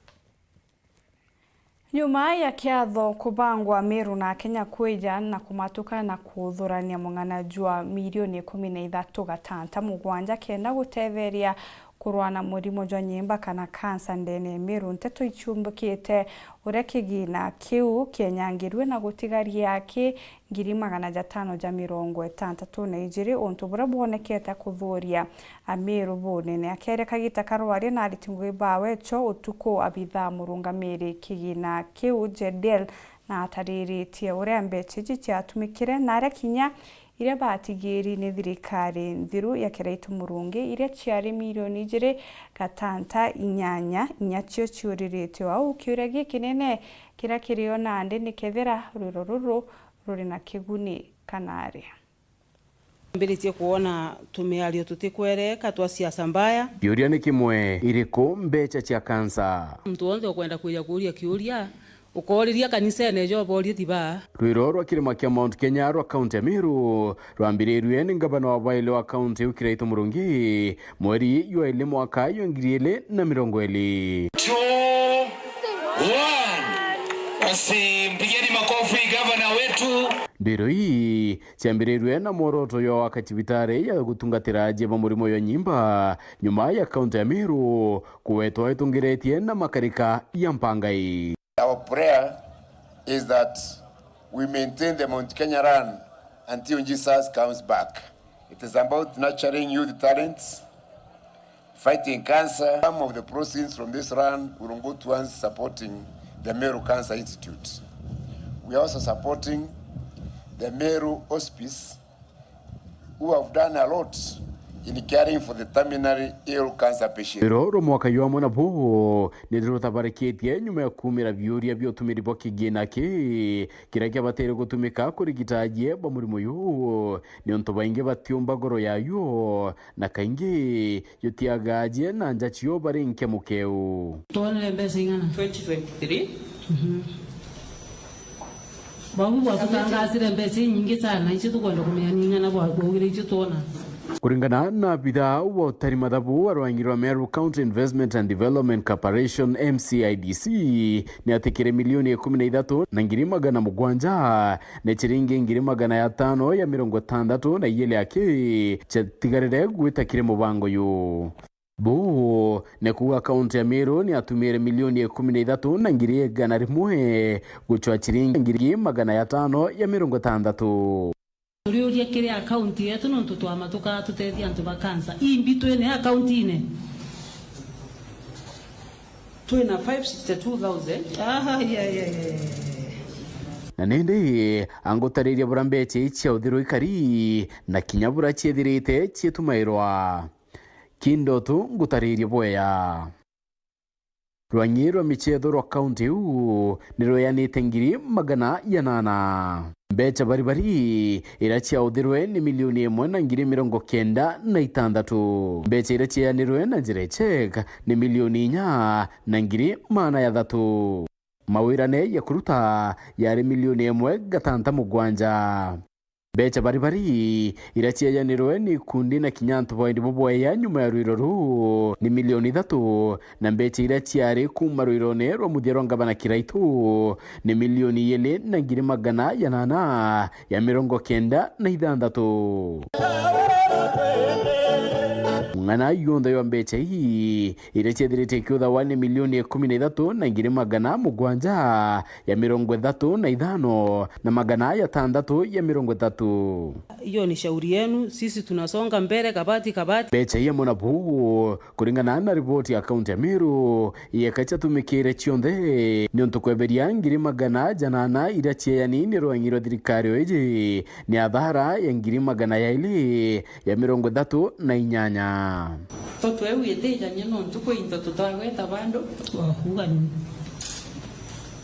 Nyuma ya kiatho kubangwa, Meru na Kenya kwija na kumatuka na kuthurania mung'ana jwa milioni ikumi na ithatu gatanta mugwanja kenda gutetheria kurwa na murimo jwa nyimba kana kansa ndene ya Meru, nteto ichumbukite uria kigina kiu kienyangirirwe na gutigaria ki ngiri magana jatano ja mirongo itantatu na ijiri, untu buria bwonekete kuthuria Ameru bunene. Akiaria kagita karwaria na ariti ngugi ba Wecho utuku, abithaa murungamiri kigina kiu Jedel na atariritie uria mbecha iji ciatumikire na aria kinya iria batigiri ni thirikari nthiru ya Kiraitu Murungi iria ciari milioni ijiri gatanta inyanya inya cio ciuriritwe. Au kiuria gikinene kiria kirio nandi ni kethira rwiro ruru ruri na kiguni kana aria. Ambiritie kwona tumiario tutikwereka twa siasa mbaya. Kiuria ni kimwe, iriku mbecha cia kansa? Muntu wonthe ukwenda kwija kuuria kiuria, ukooriria kanisene jo borie ti baa. Rwiro rwa kirima kia Mount Kenya rwa kaunti ya Meru rwambirirue ni ngavana wa baili wa kaunti iu Kiraitu Murungi mweri jwa ili mwaka jwa ngiri ili na mirongo ili. Two, one. Basi mpigeni makofi gavana wetu. Ndiro ii ciambirirue na mworoto jwa gwaka cibitari ya gutungatira ajie ba murimo jwa nyimba, nyuma ya kaunti ya Meru kuwetwa itungiretie na makarika ya mpangai. Our prayer is that we maintain the Mount Kenya run until Jesus comes back. It is about nurturing youth talents, fighting cancer. Some of the proceeds from this run will go towards supporting the Meru Cancer Institute. We are also supporting the Meru Hospice, who have done a lot in caring for the terminally ill cancer patients. Rwiro rwa mwaka jwa amwe nabo ni rutabarikitie nyuma ya kuumira biuria bia utumiri bwa kigina ki kiria kiabatire gutumika kurigita ajie ba murimo uyu, niuntu baingi batiumba ngoro yayo, na kaingi jutiaga ajie na nja cio bari nkemukeu. Twonere mbeca ing'ana? Twenty twenty-three. Mhm. Bau bwatutangasire mbeca inyingi sana, icio tukwenda kumenya ni ing'ana bwa-, bwaugire icio twona. Kuringana na abithaa wa utari mathabu wa rwangi rwa Meru County Investment and Development Corporation, M C I D C, ni ati kiri milioni ikumi na ithatu na ngiri magana mugwanja na ciringi ngiri magana jatano ya mirongo itantatu na ijiri aki ciatigarire gwita kiri mubango uyu. Buu ni kuuga kaunti ya Meru ni yatumire milioni ikumi na ithatu na ngiri igana rimwe gucwa ciringi ngiri magana jatano ya mirongo itantatu. Turiuria kiri akaunti yetu nontu twamatukaa tutethia antu ba kansa. Imbi twine akauntiine? Twina five sixty-two thousand. Aha, ya, ya, ya, ya. Na nindi angutariria bura mbecha ii ciauthirwe ikari na kinya bura ciethirite ciitumairwa. Kindotu ngutaririe bwea. Rwang'i rwa michetho rwa kaunti iu ni rweanite ngiri magana janana. Mbecha baribari iria ciauthirwe ni milioni imwe na ngiri mirongo kenda na itantatu. Mbecha iria cieanirwe na njira ya check ni milioni inya na ngiri maana jathatu. Mawirane ya kuruta yari milioni imwe gatanta mugwanja. Mbecha baribari iria cieejanirwe ni ikundi na kinya antu ba wendi bubwea nyuma ya rwiro ruu ni milioni ithatu, na mbecha iria ciari kuuma rwirone rwa muthia rwa ngavana Kiraitu ni milioni iiri na ngiri magana janana ya mirongo kenda na ithanthatu. Ng'ana yonthe ya mbecha ii iria ciethirite ikiuthawa ni milioni ikumi na ithatu na ngiri magana mugwanja ya mirongo ithatu na ithano na magana jatantatu ya mirongo ithatu. Hiyo ni shauri yenu, sisi tunasonga mbele kabati kabati. Mbecha ii amwe na buu, kuringana na riboti ya kaunti ya Meru, ieka ciatumikire cionthe niuntu kweberia ngiri magana janana iria cieani ni rwang'i rwa thirikari o iji ni athara ya ngiri magana jairi ya mirongo ithatu na inyanya. Nteto iu itiijania nontu kwi into tutagweta bado. Wakuuga ni?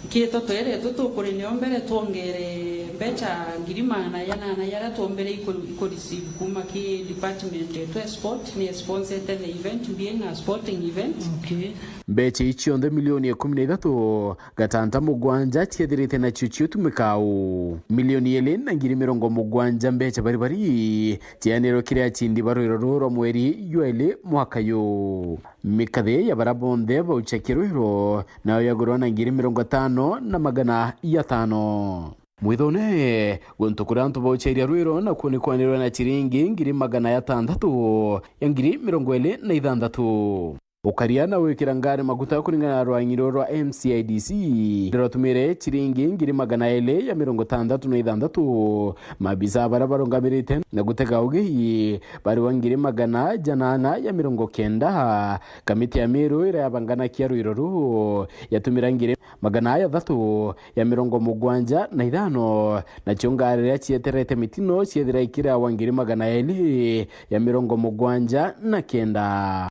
Nki nteto iria tu tukurinio mbere twongere mbecha ngiri magana janana jaria twombere iku-, iku receive kuuma ki department yetu ya sport, ni sponsete the event being a sporting event. Okay. Mbecha ii cionthe milioni ikumi na ithatu gatanta mugwanja ciethirite nacio ciutumika u. Milioni iiri na ngiri mirongo mugwanja mbecha baribari cieanirwe kiri acindi ba rwiro ruu rwa mweri jwa iiri mwaka juu. Mikathi ya bara bonthe bauchakia rwiro nayo yagurwa na ngiri mirongo itano na magana jatano. Mwithone, guntu kuria antu bauchairia rwiro nakuo ni kwanirwe na chiringi ngiri magana jatantatu ya ngiri mirongo iiri na ithanthatu. Ukaria na gwikira ngari maguta kuringana na rwang'i ruu rwa M C I D C, ni rwatumire chiringi ngiri magana iiri ya mirongo itantatu na ithanthatu. Maabisa baria barungamirite na gutega ugi bari wa ngiri magana janana ya mirongo kenda. Kamiti ya Meru iria yabanganakia rwiro ruu yatumira ngiri magana jathatu ya mirongo mugwanja na ithano, nacio ngari iria cieterete mitino ciethira ikirawa ngiri magana iiri ya mirongo mugwanja na kenda.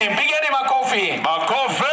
Mpigeni makofi. Makofi.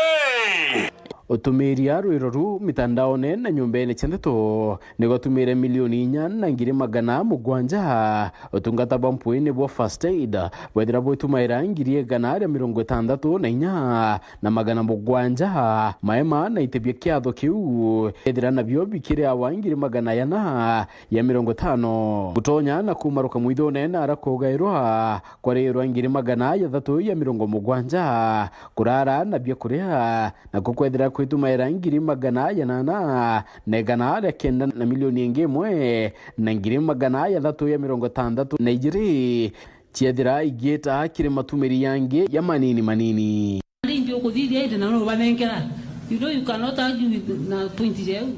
Utumiria rwiro ruu mitandaone na nyumbene cia ndeto ni gwatumire milioni inya na ngiri magana mugwanja. Utungata bwa mpwi nibwo first aid bwethira bwitumaira ngiri igana ria mirongo itantatu na inya na magana mugwanja. Maema na iti bia kiatho kiu ethira nabio bikiriawa ngiri magana jana ya mirongo itano. Gutonya na kumaruka mwithone na ara kugairwa kwarirwa ngiri magana jathatu ya mirongo mugwanja, kurara na biakuria, nako kwethira kwitumaira ngiri magana janana na igana ria kenda na milioni ingi imwe na ngiri magana jathatu ya mirongo itantatu na ijiri ciethira igiita kiri matumiri yangi ya manini manini. Ringi ukuthithia indi na nubanenkera. You know you cannot argue with na point yeu.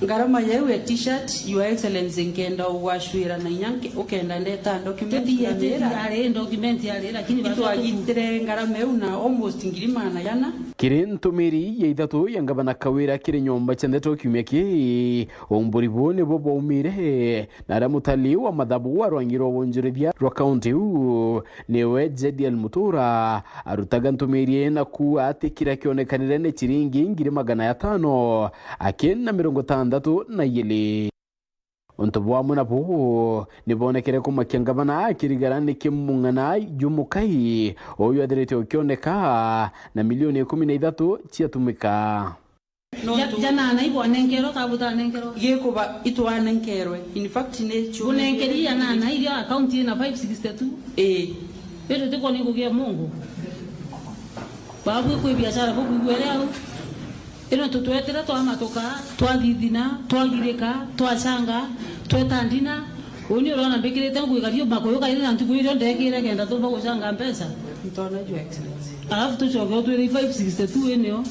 Ngarama yeu ya t-shirt, Your Excellency, nkenda ugwacwira na inya nke-, ukenda ndeta document. Teti ya, teti ya, ari document ari, lakini itwagitire ngarama eu na almost ngiri magana jana. Kiri ntumiri ya ithatu ya ngavana Kawira kiri nyomba cia ndeto kiumia kii, umburi buu nibwo bwaumire na aria mutali wa mathabu wa rwangi rwa wonjorithia rwa kaunti iu niwe Jediel Mutura arutaga ntumiri na kuuga ati kiria kionekanire ni chiringi ngiri magana jatano aki na mirongo itantatu na ijiri. Untu bwamwe na buu ni bwonekere kumakia ngavana akirigara niki mung'ana jumukai uyu athirite ukioneka na milioni ikumi na ithatu ciatumika. Ja-, janana ibwanenkerwa ka butanenkerwa? Gikuba itwanenkerwe. In fact, ni chu- Bunenkeri janana iria account ina five sixty-two. Ii. Iri tiko ni kugia mungu. Babu kwi biashara bukwigwere au. Ino tutwetire twamatuka, twathithina, twagirika, twachanga, tweta ndina. Uni urona mbikirite nguo ikario makuyu kairi na ntuku irio ndekire kenda tumba guchanga mbeca. Ntona, Your Excellency. Alafu tucoke utwire five sixty-two inio.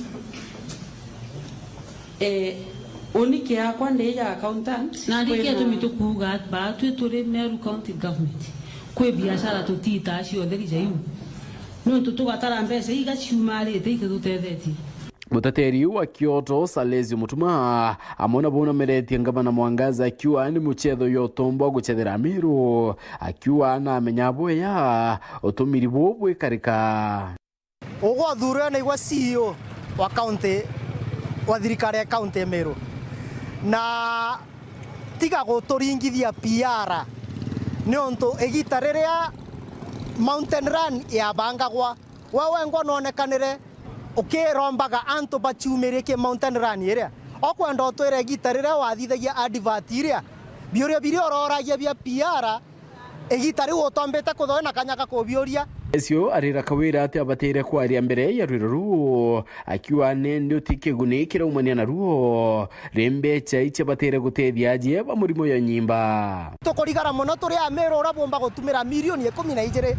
Eh, uni kiakwa ndi ya accountant. Na ndi kwina kia tumi tukuuga, baatwi turi Meru County Government. Kwi biashara tutiitaa cionthe rija iu. Nontu tugatara mbeca igaciumarite ititutethetie. Muteteri wa Kioto, Salesio Mutuma, amwe nabo nameretie ngavana Mwangaza akiuga ni mucetho jwa utombwa gucethera Meru, akiuga namenya bwea utumiri buu bwikarika. Ugwe uthuurwe naigwe C E O wa county, wa thirikari ya county ya Meru. Na tiga guturingithia P R, niuntu igiita riria Mountain Run yabangagwa, we wengwa noonekanire ukirombaga antu baciumirie ki Mountain Run iria. Ukwenda utwire igiita riria wathithagia advert iria, biuria biria urooragia bia P R, igiita riu utombite kuthoe na kanya ga kubiuria. Salesio arira Kawira ati abatire kwaria mbere ya rwiro ruu, akiuga nendi uti kiguni kiraumania naruo, ri mbecha ici abatire gutethia ajie ba murimo ya nyimba. Tukurigara mono turi Amiru uria bumba gutumira milioni ikumi na ijiri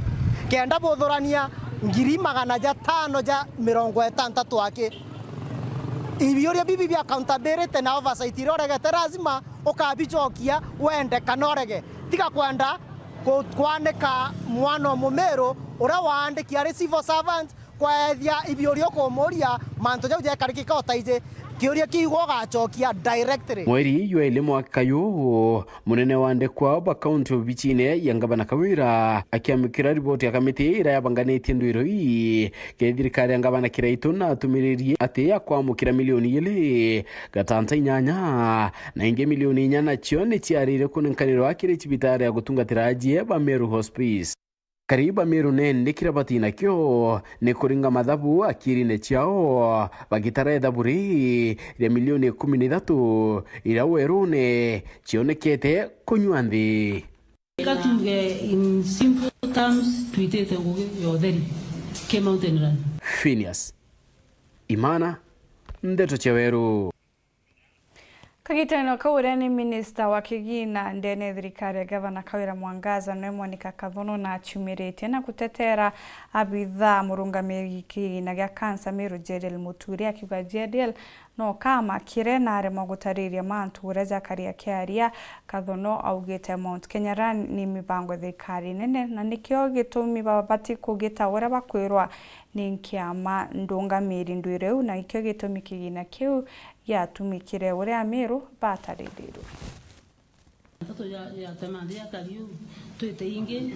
kenda buthurania ngiri magana jatano ja mirongo itantatu aki. Ibiuria bibi bia accountability na oversight iria uregete lazima ukabicokia, wende kana urege. Tiga kwenda ku-, kwanika mwana o Mumiru uria waandiki ari civil servant, kweethia ibiuria ukumuuria mantu jau jekarikika utaiji. Kiuria kiu igwe ugacokia directly. Mweri jwa ili mwaka juu, munene wa ndekwa ba kaunti obichine ya ngavana Kawira akiamukira riboti ya kamiti iria yabanganitie ndwiro ii, kiri thirikari ya ngavana Kiraitu na atumiririe ati ya kwamukira milioni ili gatanta inyanya, na ingi milioni inya nacio ni ciarire kunenkanirwa kiri cibitari ya gutungatira ajie ba Meru Hospice. Kari ba Meru nendi kiria batina kio ni kuringa mathabu akirine ciao, bagitara ithabu ri ria milioni ikumi na ithatu iria werune cionekete kunyua nthi. Ka tuge in simple terms, twitite ngugi ya utheri ki Mountain Run. Phineas Imana, Ndeto cia Weru. Kagitene kau, uria ni minista wa kigina ndene ya thirikari ya Gavana Kawira Mwangaza, nwe Monica Kathono, na aciumiritie na gutetera abitha murungamiri kigina gia kansa Meru, Jediel Muturi, akiuga Jediel no kamakire na aremwa gutariria mantu uria jakari akiaria. Kathono augite Mount Kenya Run ni mibango ya thirikari nene, na nikio gitumi babati kugita uria bakwirwa ni nkiama ndungamiri ndwiro iu, na ikio gitumi kigina kiu giatumikire uria Amiru bataririrwe. Nteto ya, ya tema nthi ya kariu, twite ingi.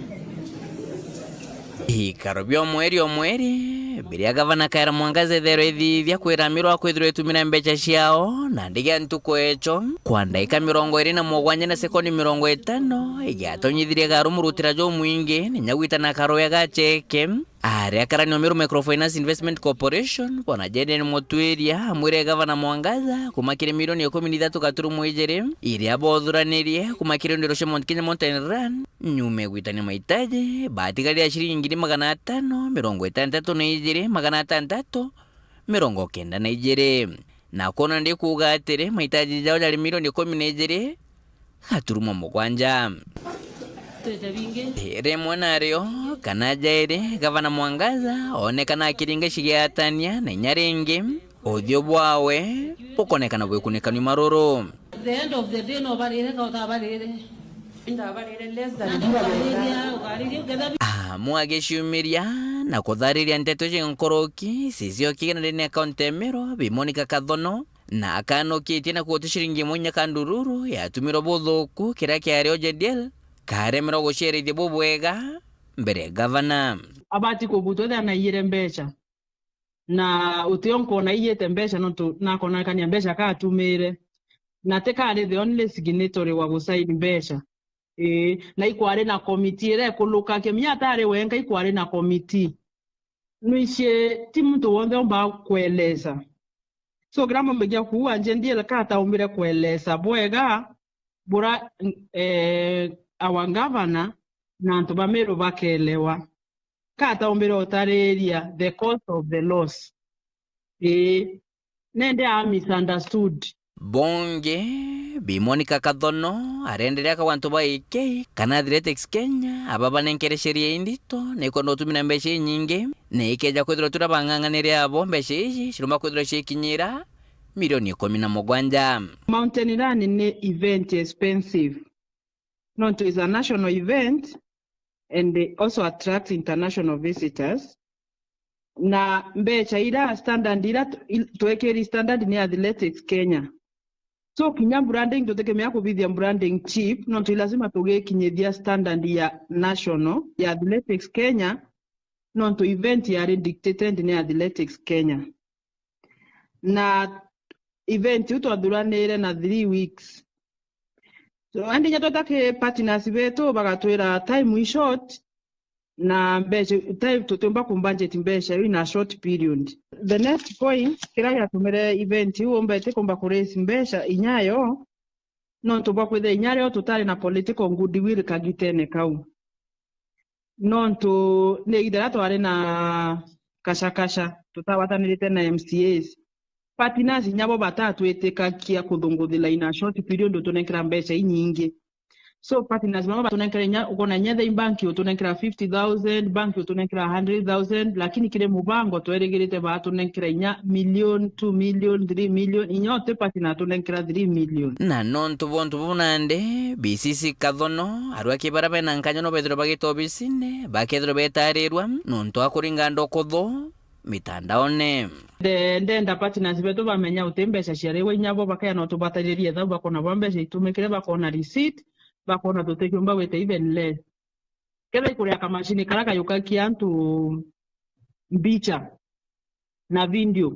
Ikaro bia o mweri o mweri, biria Gavana Kawira Mwangaza ethairwa ithithia kwira Amiru akwithirwa itumira mbecha ciao, na ndigi ya ntuku echo, kwa ndaika mirongo iri na mugwanja na sekondi mirongo itano, igiatonyithirie Garu murutira jumwingi, ninya gwitana karoya ga cheke. Aria akarani o Meru Microfinance Investment Corporation, Bwana Jayden Mutwiria, amwire Gavana Mwangaza kuma kiri milioni ikumi na ithatu gaturumo ijiri iria boothuranirie kuma kiri ndwiro cia Mount Kenya Mountain Run, nyuma ya gwitania mahitaji, baatigarire ciringi ngiri magana atano mirongo itantatu na ijiri magana atantatu mirongo kenda na ijiri. Na kwona ndi kuuga atiri, mahitaji jao jari milioni ikumi na ijiri gaturumo mugwanja. Rimwe nario kana jairi, Gavana Mwangaza oonekana akiringa cigiatania na inya ringi, uthiu bwawe bukonekana bwikunikanu i maruru. The end of the day, no barire ka utabarire? Ndabarire less than. Amwe agiciumiria na kuthariria nteto cia nkoroki cicio kigina ndene ya kaunti ya Meru, bi Monica Kathono, na akanukitie na kuguti ciringi imwe inya ka ndururu yatumirwe buthuku kiria kiari o Jediel, karemerwa guciarithia bubwega mbere ya gavana. Abati kugutwa ethira naiyire mbecha, na utio nkona aiyite mbecha nontu nakonekania mbecha katumire, na ti kari the only signatory wa gusaini mbecha. Ii, na ikwari na komiti iria ikulukagia, minya atari wenka, ikwari na komiti. Nwicie ti muntu wonthe omba kueleza. So, kira mumbigia kuua, Jediel kataumbire kueleza bwega bura, eh, our governor na antu ba Meru bakelewa. Kataumbire utariria the cause of the loss. Ii, nende a misunderstood. Bungi, bi Monica Kathono arenderea kagwa antu ba A K kana Athletics Kenya ababanenkere sheria indito na ikwenda utumira mbeca inyingi, na ikeja kwithirwa turia bang'ang'anire abo mbeca iji cirumba kwithirwa cikinyira milioni ikumi na mugwanja. Mountain Run ni event expensive, nontu is a national event and also attract international visitors. Na mbeca ira standard ira tu-, il-, twekiri standard ni Athletics Kenya. So kinya branding tutikimenya kubithia branding cheap, nontu i lazima tugikinyithia standard ya national ya Athletics Kenya, nontu event yari dictated ni Athletics Kenya. Na event iu twathuranire na three weeks. So, andi inya tweta ki partners betu, bagatwira time is short, na mbeca, time tutiumba ku budget mbeca iu in a short period. The next point, kiria giatumire event iu umba itikumba ku raise mbeca inyayo, nontu bwa kwithira inyayo tutari na political goodwill kagitene kau. Nontu ni ithira twari na kashakasha, tutagwatanirite na M C As. Partners inya bo batatwitikakia kuthunguthira in a short period utunenkera mbeca inyingi. So partners bamwe batunenkera inya, ukona inya the bank utunenkera fifty thousand, bank utunenkera hundred thousand, lakini kiri mubango twerigirite batunenkera inya million, two million, three million, inya uti partner atunenkera three million. Na nontu bwa untu buu nandi, B C C Kathono, aruaki baria bena nkanya no bethirwe bagita obisine, bakethirwe betarirwa nontu akuringa ndokotho mitandaone. Nde-, ndenda partners betu bamenya uti mbeca ciarigwa inya bo bakea no tubataririe thau bakona bwa mbeca itumikire, bakona receipt, bakona tutikiumba gwita even less. Kethira ikuria kamacini karia kayukakia antu mbicha na video,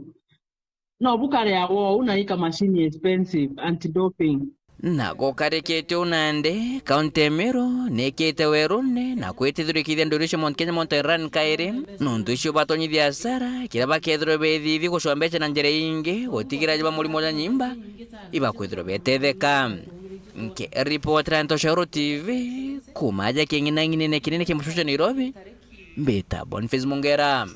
no bukaria wou na ika machine expensive anti-doping. Na gukarikite uu nandi, kaunti ya Meru nikite werune na kwitithurikithia nduru icio Mount Kenya Mountain Run kairi, nontu icio batonyithia hasara kiria bakethirwe bethithie gucwa mbeca na njira ingi gutigira jiba murimo ja nyimba ibakwithirwa betetheka. Nkiripotera Ntoshoro T V kuma aja king'inang'inine kinene kia mucucio Nairobi, mbita Boniface Mungera.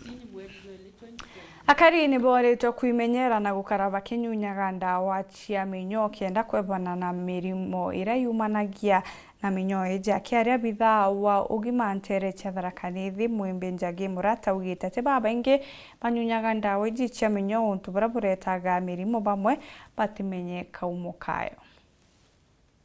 Akari ni boritwe kwimenyera na gukara bakinyunyaga ndawa cia minyoo kenda kwebana na mirimo iria yumanagia na minyoo iji. Akiaria abithaa wa ugima ntere cia Tharaka Nithi, Mwimbi Njagi Murata augite ati babaingi banyunyaga ndawa iji cia minyoo untu buria buretaga mirimo, bamwe batimenye kaumo kayo.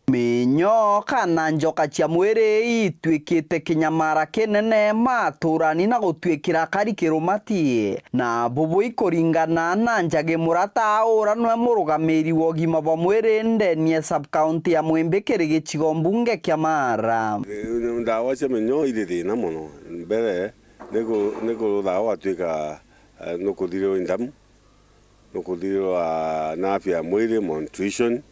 Minyoo kana njoka cia mwiri itwikite kinyamara kinene maturani na gutwikira akari kirumati. Na bubu ikuringana na Njagi Murata uria nwe murugamiri wa ugima bwa mwiri ndeni ya sub-county ya Mwimbi kiri gicigo mbunge kia Mara. Ndawa cia minyoo iri thina mono. Mbere, ni ku-, ni kurutha watwika, eh, nukuthirirwa i ndamu, nukuthirirwa na afya ya mwiri, malnutrition,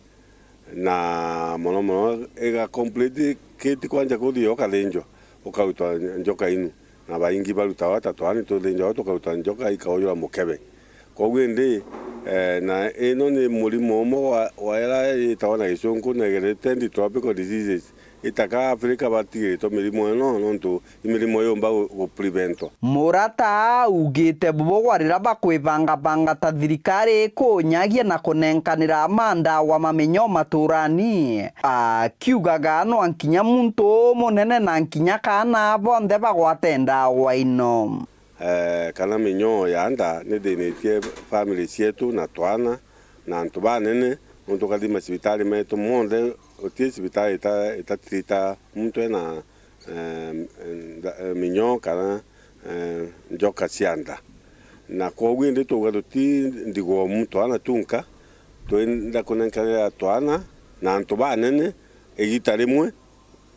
na mono mono iga complicate kwanja kuthio ukathinjwa, ukarutwa njoka inu, na baingi barutawa ta twani tuthinjwa tukarutwa njoka ikaujura mukebe. Koguo indi, eh, na ino ni murimo umwe wa, wa ira itawa na gicunku negere ten tropical diseases. Itaka Afrika batigiritwe mirimo ino nontu i mirimo yumba gu-, gupreventwa. Murata augite bubu gwa riria bakwibangabanga ta thirikari ikunyagia na kunenkanira mandawa ma minyoo maturani, akiugaga no nkinya muntu umunene na nkinya kaana bonthe bagwate ndawa ino. Eh, kana minyoo ya nda nithinitie family cietu na twana na antu banene, nontu ukathima cibitari metu monthe, uti cibitari ita-, itatirita muntu ena, eh, nda-, eh, minyoo kana, eh, njoka cia nda. Na kwoguo indi twauga tuti ndigwa umu twana tunka, twenda kunenkanira twana na antu banene igita rimwe,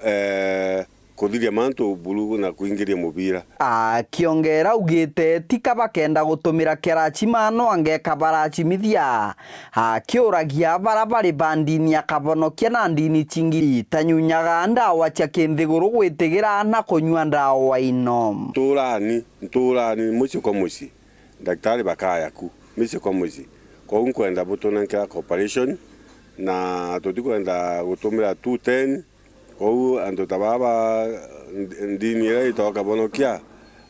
eh, kuthiria mantu buru na kuingiria mubira. Akiongera augite tika bakenda gutumira kerachi mano angeka barachimithia, akiuragia bara bari ba ndini ya Kabonokia na ndini cingi itanyunyaga ndawa cia kinthiguru gwitigira na kunyua ndawa ino. Nturani, nturani, mucii kwa mucii, ndagitari bakaya ku, mucii kwa mucii. Kwou nkwenda butunenkera cooperation, na tutikwenda gutumira two ten, Kwou antu ta baba, ndi-, ndini iria itagwa Kabonokia,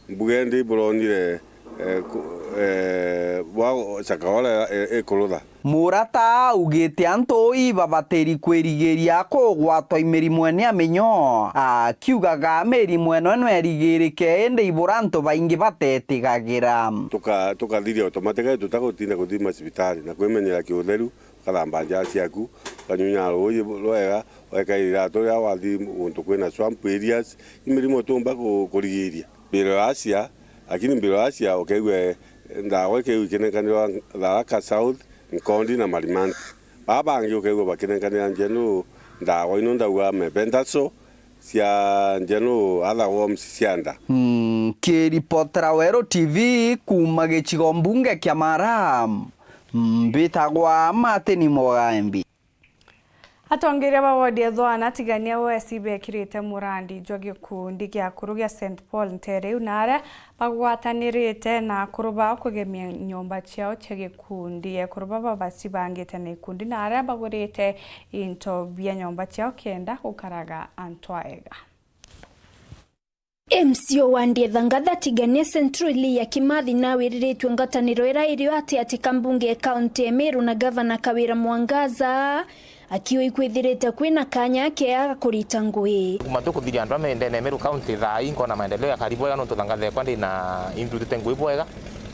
mbuge ndi buronire, eh, ku-, eh, bwa Chakawala, eh, ikurutha. Murata augite antu ibabatiri kwirigiria kugwatwa i mirimo ene ya minyoo, akiugaga mirimo ino no irigirike indi ibura antu baingi batetigagira. Tuka-, tukathiria automatically tutagutinda kuthima cibitari na kwimenyera kiutheru. Ukathamba njaa ciaku, ukanyunya ruuji rwega, weka iratu riria wathi guntu kwina swamp areas, i mirimo tuumba ku-, kurigiria. Bilharzia Lakini bilharzia ukeigua ndawa ikiu ikinenkanirwa Tharaka South, Nkondi na Marimanti. Baa bangi ukeigua bakinenkanira Njenuru ndawa ino ndauga mebendazole cia Njenuru other worms cia nda. Nkiripotera Weru T V kuuma gicigo mbunge kia Mara, mbitagwa Martin Mwagambi. Atongeria ba wodi ya Thwana Tigania West bekirite murandi jwa gikundi gia akuru gia Saint Paul Nteriu, na aria bagwatanirite na akuru bao kugemia nyomba ciao cia gikundi. Akuru baba bacibangite na ikundi, na aria bagurite into bia nyomba ciao kenda gukaraga antu aega. M C O wa Ndietha Ngatha Tigania Central Lee ya Kimathi nawiriritue ngwataniro iria irio ati ati ka mbunge ya kaunti ya Meru na gavana Kawira Mwangaza, akiuga ikwithirite kwina kanya kea kurita ngui. Kuma tukuthiria antu a ndene ya Meru County thaa ii, nkona maendeleo ya karibu wega, nontu thangatha ekwa ndi na indutite ngui bwega,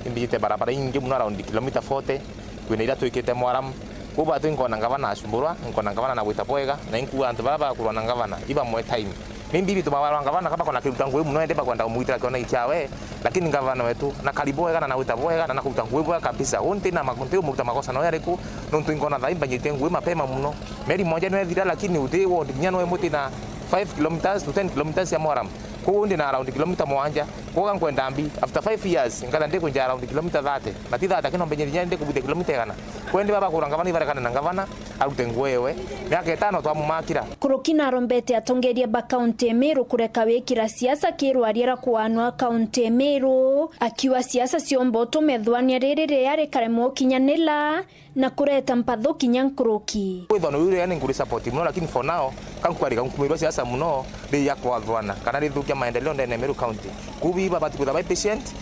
imbijite barabara ingi muno, around kilomita forty, kwina iria twikite mwaramu. Kwou batu nkona ngavana acumburwa, nkona ngavana na gwita bwega, na inkuga antu baria barakurwa na ngavana ibamwe time. Maybe bitu bawarwa ngavana kaba kona kiruta ngui muno, ende bakwenda kumwitira kiona kiawe, lakini ngavana wetu na karibu wega na nawita bwega na nakuruta ngui bwega kabisa. Uu nti na maku-, nti umuruta makosa no yariku, nontu inkona thaa imbanyitie ngui mapema muno. Meri moja no ethira, lakini uti ward kinya no emuti na five kilometers to ten kilometers ya Moram. Kwou ndi na around kilomita mwanja. Kwoga nkwenda mbi, after five years, nkatha ndikunja around kilomita thirty. Na ti thirty, lakini no mbenye kinya ndikubuthia kilomita igana. Kwendi baba kura ngavana ibarekane na ngavana, arute nguo ewe. Miaka itano twamumakira. Kuruki narombete atongeria ba kaunti ya Meru kureka wikira siasa kirwaria ra kuanwa kaunti ya Meru, akiuga siasa ciomba utumethwania riri riria rikaremwa ukinyanira na kureta mpatho kinya nkuruki. Kwithwa ni uri yani nguri support muno, lakini for now, ka nkwari ka nkumirwa siasa muno, ri ya kwathwana, kana rithukia maendeleo ndene ya Meru County. Kubi babati kwitha bai patient,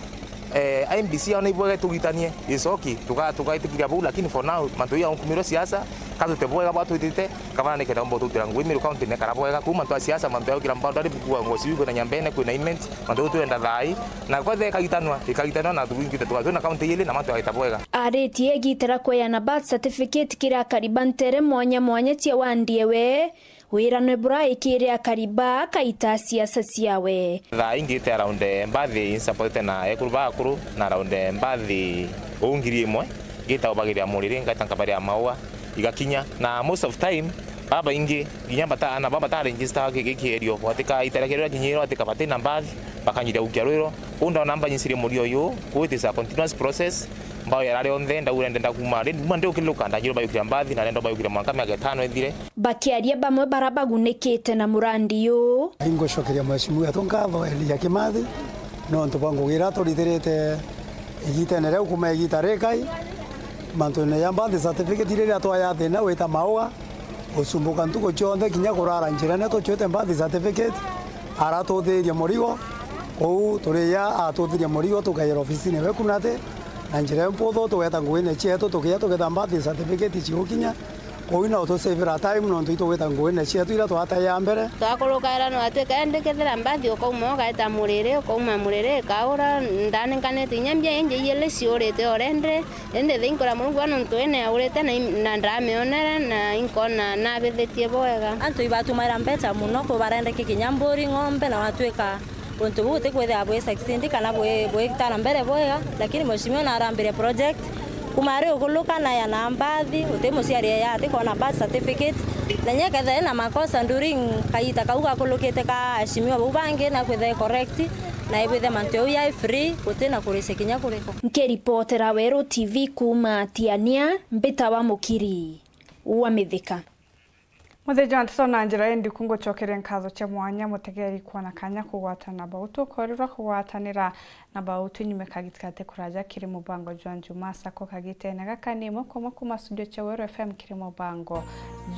eh, I M B C yao ni ibwega itugitanie, icoki, tuga-, tugaitikiria bau, lakini for now, mantu ya nkumirwa siasa, ka tute bwega bwa twitite, gavana nikenda umba ututira ngui Meru County nekara bwega, kuma mantu ya siasa, mantu ya gukira boundary, bukua ngoci, kwina Nyambene, kwina Imenti, mantu jau twenda thai, na kwethe ikagitanwa, ikagitanwa na tuingite tuga twina county ili na mantu yagita bwega. Aritie igita ria kweana birth certificate kiri akari ba ntere mwanya mwanya cia wandi ewe, wirane buraikire akari ba akaita siasa ciawe. Thaa ingite around, eh, mbathi insupportete na ekuru ba akuru, na around, eh, mbathi uu ngiri imwe, ngita ubagiria muriri, ngaita nkabari ya maua, igakinya, na most of time, babaingi, nginya bata-, ana baba bata register ki-, ki-, kierio, watika itara kierio kinyiro, watika batina mbathi, bakanyiria gukia rwiro. Uu ndona mbanyincirie murio uyu, kuu it is a continuous process, mbao yarari onthe, ndaura ndenda kuma, ri-, kuma ndi ukiluka, ndanyirwo bayukira mbathi, na renda bayukira mwanka miaka itano ithire. Bakiaria bamwe bara bagunikite na murandi uyu. Ingucokeria Mheshimiwa wetu nkatho Elijah Kimathi, nontu bwa ngugi iria aturithirite igitene riu kuma igita rikai, mantune ja birth certificate riria twaya thina gwita mauga, gucumbuka ntuku cionthe kinya kurara njirene tucuite birth certificate, aratuthiria murigo, kou turia atuthiria murigo tukaira ofisine we Kunati, na njira imputhu tugeta nguine cietu tukia tugetha birth certificate cigukinya. Kou no tusavira time nontu itugwita nguine cietu iria twataia mbere. Twakurukaira no atwika, indi kethira mbathi ukauma ugaeta Muriri, ukauma Muriri ikaura, ndaninkanite inya mbia ingi iili ciurite already, indi thinkura Murungu wa nontu ene aurite na im-, na ndamionere na inkona nabithitie bwega. Antu ibatumaira mbeca muno kubarendeke kinya mburi, ng'ombe, na watwika untu buu utikwithira bwi succeed kana bwi-, bwitara mbere bwega, lakini mheshimiwa narambirie project, kuma ari uguluka na ya na mbathi, uti muciari ya ati kona birth certificate, na nye ketha ina makosa during kagita kau gakulukite ka aheshimiwa bau bangi, na kwithe correct, na ibwithe mantu jau yai free, guti na kurisi kinya kuriku. Nkiripotera Weru T V kuma Tiania, mbitawa Mukiri wa Mithika. Muthiji wa nteto na njira indiku ngucokeria nkatho cia mwanya mutegeri kwona kanya kugwatana na bau tukorirwa kugwatanira na bau tunyume kagiti gati kuraja kiri mubango jwa Njuma Sacco kagitene gaka ni imwe kwa imwe kuma studio cia Weru F M kiri mubango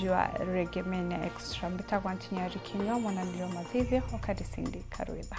jwa Reggae Mania Extra. Mbitagwa Ntinyari Kinyua, mwananiro mathithio, ukari Cindy Karwitha.